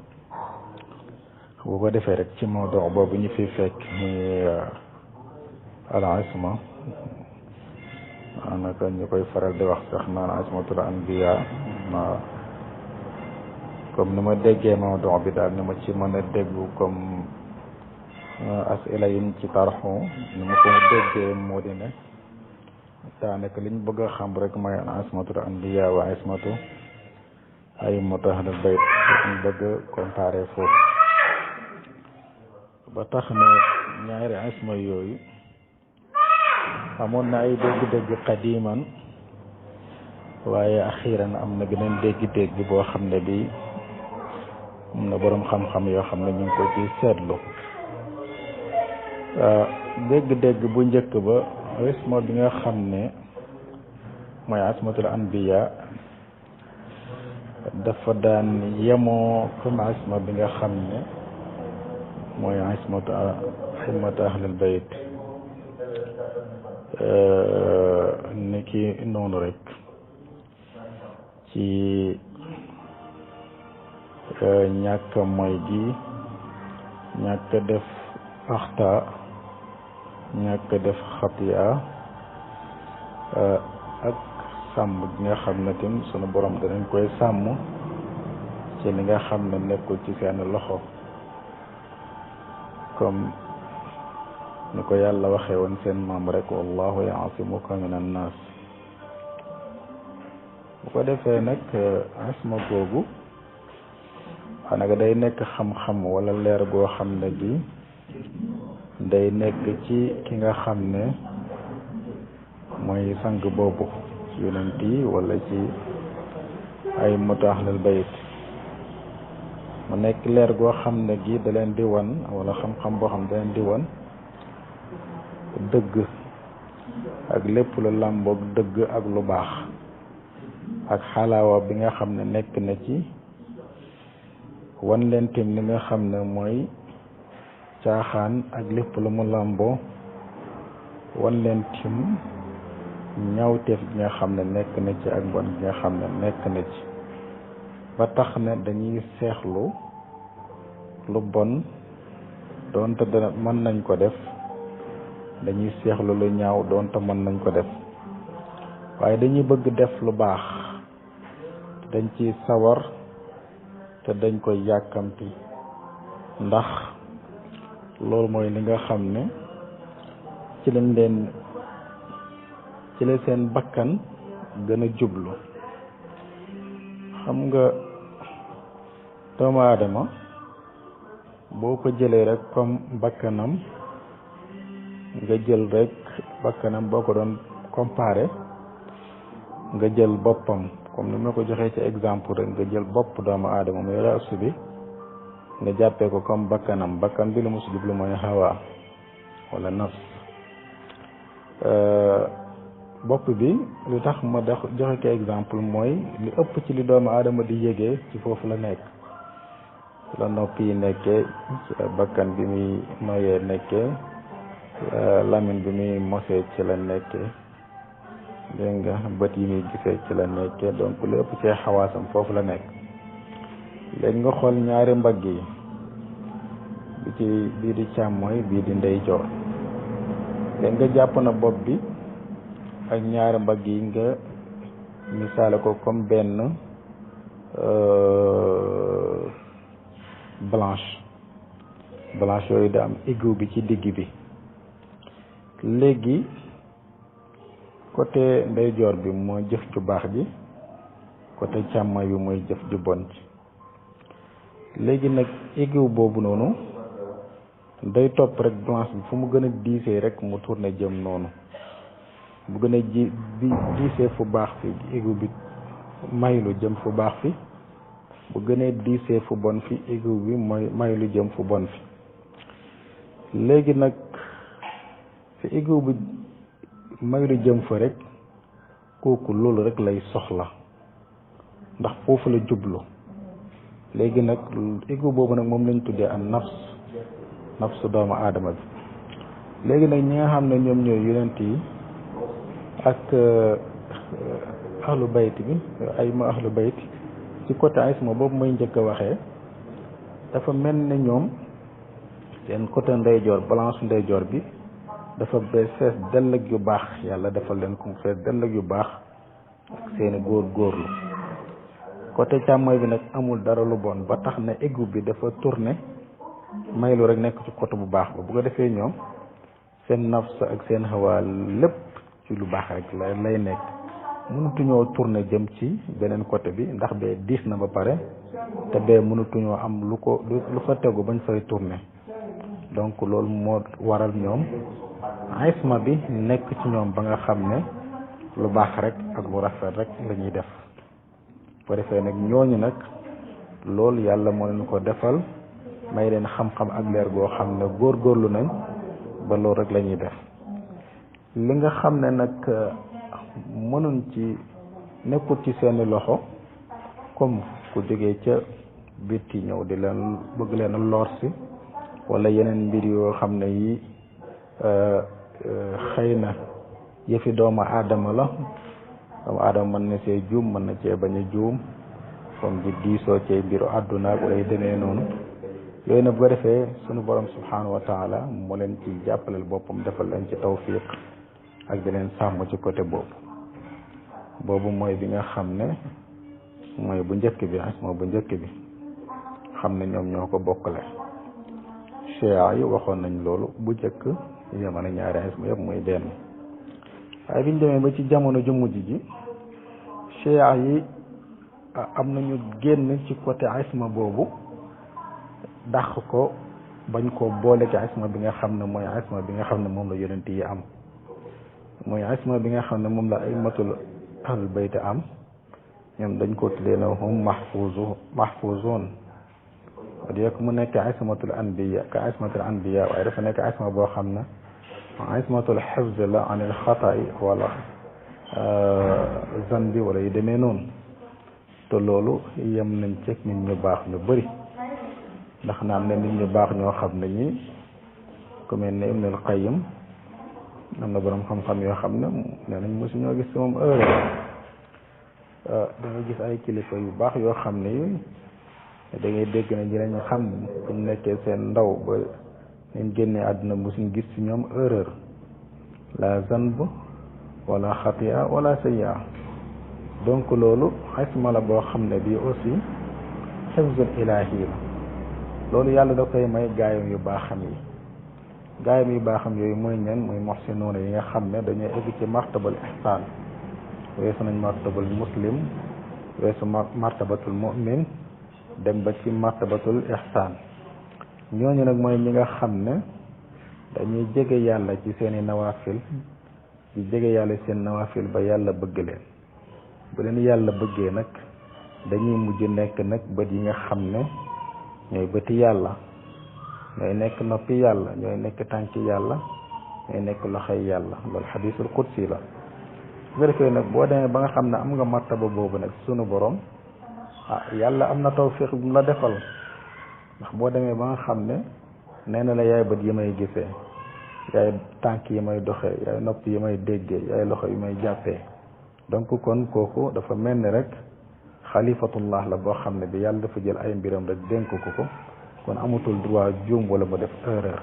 bu ko defee rek ci mawdu boobu ñu fi fekk muy al isma daanaka ñu koy faral di wax sax naan ismatul anbiya ma comme ni ma déggee mawdu bi daal ni ma ci mën a déglu comme asila yi ci tarxu ni ma ko déggee moo di ne daanaka liñ bëgg a xam rek mooy ismatul anbiya wa ismatu a'immatu ahlul bayt ñu bëgg a comparé foofu ba tax ne ñaari isma yooyu amoon na ay dégg-dégg qadiman waaye axiran am na beneen dégg-dégg boo xam ne bi am na boroom xam-xam yoo xam ne ñu ngi ko ci seetlu dégg-dégg bu njëkk ba isma bi nga xam ne mooy ismatul anbiya dafa daan yemoo comme isma bi nga xam ne mooy ismatu ahlul bayt ni ki noonu rek ci ñàkk mooy gi ñàkk def axta ñàkk def xatiya ak sàmm gi nga xam ne tim sunu borom danañ koy sàmm ci li nga xam ne nekkul ci seen loxo comme ni ko yàlla waxee woon seen maam rek wallahu yaasimuka min annaas bu ko defee nag asma googu xanaa day nekk xam-xam wala leer goo xam ne gi day nekk ci ki nga xam ne mooy sang boobu yonent yi wala ci ay matu ahlul bayt mu nekk leer goo xam ne gi da leen di wan wala xam-xam boo xam da leen di wan dëgg ak lépp lu làmboog dëgg ak lu baax ak xalaawa bi nga xam ne nekk na ci wan leen tim li nga xam ne mooy caaxaan ak lépp lu mu làmboo wan leen tim ñaawteef gi nga xam ne nekk na ci ak bon gi nga xam ne nekk na ci ba tax ne dañuy seexlu lu bon doonte dana mën nañ ko def dañuy seexlu lu ñaaw doonte mën nañ ko def waaye dañuy bëgg def lu baax dañ ci sawar te dañ koy yàkkamti ndax loolu mooy li nga xam ne ci lañ leen ci la seen bakkan gën a jublu xam nga doomu aadama boo ko jëlee rek comme bakkanam nga jël rek bakkanam boo ko doon comparé nga jël boppam comme ni ma ko joxee ci exemple rek nga jël bopp doomu aadama muy raasu bi nga jàppee ko comme bakkanam bakkan bi lu mu si jublu mooy hawa wala nafs bopp bi lu tax ma joxe ko exemple mooy li ëpp ci li doomu aadama di yégee ci foofu la nekk ci la nopp yi nekkee ci la bakkan bi muy noyee nekkee lamin bi muy mosee ci la nekkee dégg nga bët yi muy gisee ci la nekkee donc li ëpp ci xawaasam foofu la nekk léegi nga xool ñaari mbagg yi bii di càmmooy bii di ndeyjoor léegi nga jàpp na bopp bi ak ñaari mbagg yi nga misaale ko comme benn blanche yooyu da am égout bi ci digg bi léegi côté ndeyjoor bi mooy jëf ju baax ji côté càmmooy bi mooy jëf ju bon ci léegi nag égout boobu noonu day topp rek blanche bi fu mu gën a diisee rek mu tourné jëm noonu bu gën a diisee fu baax fi égout bi maylu jëm fu baax fi bu gënee diisee fu bon fi égout bi mooy maylu jëm fu bon fi léegi nag fi égout bi maylu jëm fa rek kooku loolu rek lay soxla ndax foofu la jublu léegi nag égout boobu nag moom lañ tuddee an nafsu doomu aadama bi léegi nag ñi nga xam ne ñoom ñooy yonent yi ak ahlu bayt bi ay ma ahlu bayt ci côté isma boobu mooy njëkk a waxee dafa mel ne ñoom seen côté ndeyjoor balance ndeyjoor bi dafa bees fees dell ak yu baax yàlla defal leen ko fees dell ak yu baax ak seeni góorlu côté càmmooy bi nag amul dara lu bon ba tax na égout bi dafa tourné maylu rek nekk ci côté bu baax ba bu ko defee ñoom seen nafs ak seen hawa lépp ci lu baax rek lay nekk mënatuñoo tourné jëm ci beneen côté bi ndax bee diis na ba pare te bee mënatuñoo am lu fa tegu bañ fay tourné donc loolu moo waral ñoom isma bi nekk ci ñoom ba nga xam ne lu baax rek ak lu rafet rek la ñuy def bu defee nag ñooñu nag loolu yàlla moo leen ko defal may leen xam-xam ak leer goo xam ne góorgóorlu nañ ba loolu rek la ñuy def li nga xam ne nag mënuñ ci nekkul ci seeni loxo comme ku jógee ca bitti ñëw di leen bëgg leen a lor si wala yeneen mbir yoo xam ne yi xëy na yëfi doomu aadama la doomu aadama mën na see juum mën na cee bañ a juum comme di diisoo cee mbiru àdduna ak wala yu demee noonu yooyu nag bu ko defee sunu borom subhanahu wa taala moo leen ci jàppaleel boppam defal leen ci tawfiq ak di leen sàmm ci côté boobu mooy bi nga xam ne mooy bu njëkk bi asma bu njëkk bi xam ne ñoom ñoo ko bokkale chia yi waxoon nañ loolu bu njëkk yemane ñaari asma yëpp muy benn waaye biñ demee ba ci jamono ju mujj ji chia yi am nañu génn ci côté asma boobu dàq ko bañ ko boole ci asma bi nga xam ne mooy asma bi nga xam ne moom la yonent yi am mooy asma bi nga xam ne moom la ay matul ahlul bayt am ñoom dañ ko tuddee na hum mahfuzun diek mu nekk asmatul anbiya ka asmatul anbiya waaye dafa nekk asma boo xam ne asmatul hifz la anil xata'i wala zanbi wala yu demee noonu te loolu yem nañ ceeg nit ñu baax ñu bëri ndax naan ne nit ñu baax ñoo xam ne ñi ku mel ne Ibnul Qayyim am na borom xam-xam yoo xam ne nee nañ mosu ñoo gis moom heure da ngay gis ay kilifa yu baax yoo xam ne yi da ngay dégg ne ñi lañ xam buñ nekkee seen ndaw ba ñu génnee àdduna mosuñ gis ci ñoom erreur la zanb wala xatia wala sayya donc loolu xisma la boo xam ne bii aussi xifzul ilahi la loolu yàlla da koy may gaayam yu baaxam yi gaayam yu baaxam yooyu mooy ñan mooy muhsinuuna yi nga xam ne dañoo egg ci martabal ihsaan weesu nañ martabal muslim weesu martabatul mu'min dem ba ci martabatul ihsaan ñooñu nag mooy ñi nga xam ne dañuy jege yàlla ci seeni nawaafil di jege yàlla seen nawaafil ba yàlla bëgg leen bu leen yàlla bëggee nag dañuy mujj nekk nag bët yi nga xam ne ñooy bëti yàlla ñooy nekk noppi yàlla ñooy nekk tànki yàlla ñooy nekk loxoy yàlla loolu xadiisul qudsi la bu ko defee nag boo demee ba nga xam ne am nga martaba boobu nag sunu borom yàlla am na tawfiq bu mu la defal ndax boo demee ba nga xam ne nee na la yaay bët yi may gisee yaay tànk yi may doxee yaay nopp yi may déggee yaay loxo yi may jàppee donc kon kooku dafa mel ni rek xalifatullah la boo xam ne bi yàlla dafa jël ay mbiram rek dénk ko kon amatul droit juum wala mu def erreur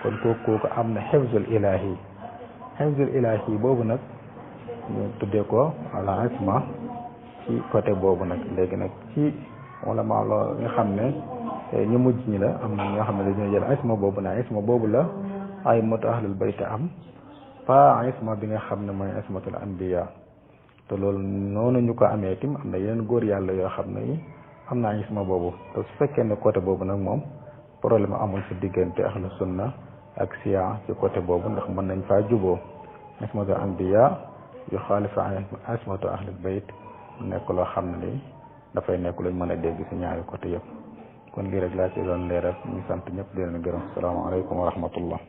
kon kooku am na xifzul ilahi boobu nag ñu tuddee ko ala isma ci côté boobu nag léegi nag ci wala maa loo nga xam ne ñu mujj ñi la am na ñoo xam ne dañoo jël isma boobu na isma boobu la ay mot ahlul bayt am pas isma bi nga xam ne mooy ismatul anbiya te loolu noonu ñu ko amee tim am na yeneen góor yàlla yoo xam ne am naa isma boobu te su fekkee ne côté boobu nag moom problème amul ci diggante ahlu sunna ak siya ci côté boobu ndax mën nañ faa juboo ismatul anbiya yu xaalifa ismatu ahlul bayt nekk loo xam ne ni dafay nekk luñ mën a dégg ci ñaari côté yëpp kon lii rek laa ci doon leeral ñu sant ñëpp di leen gërëm salaamaaleykum wa rahmatullah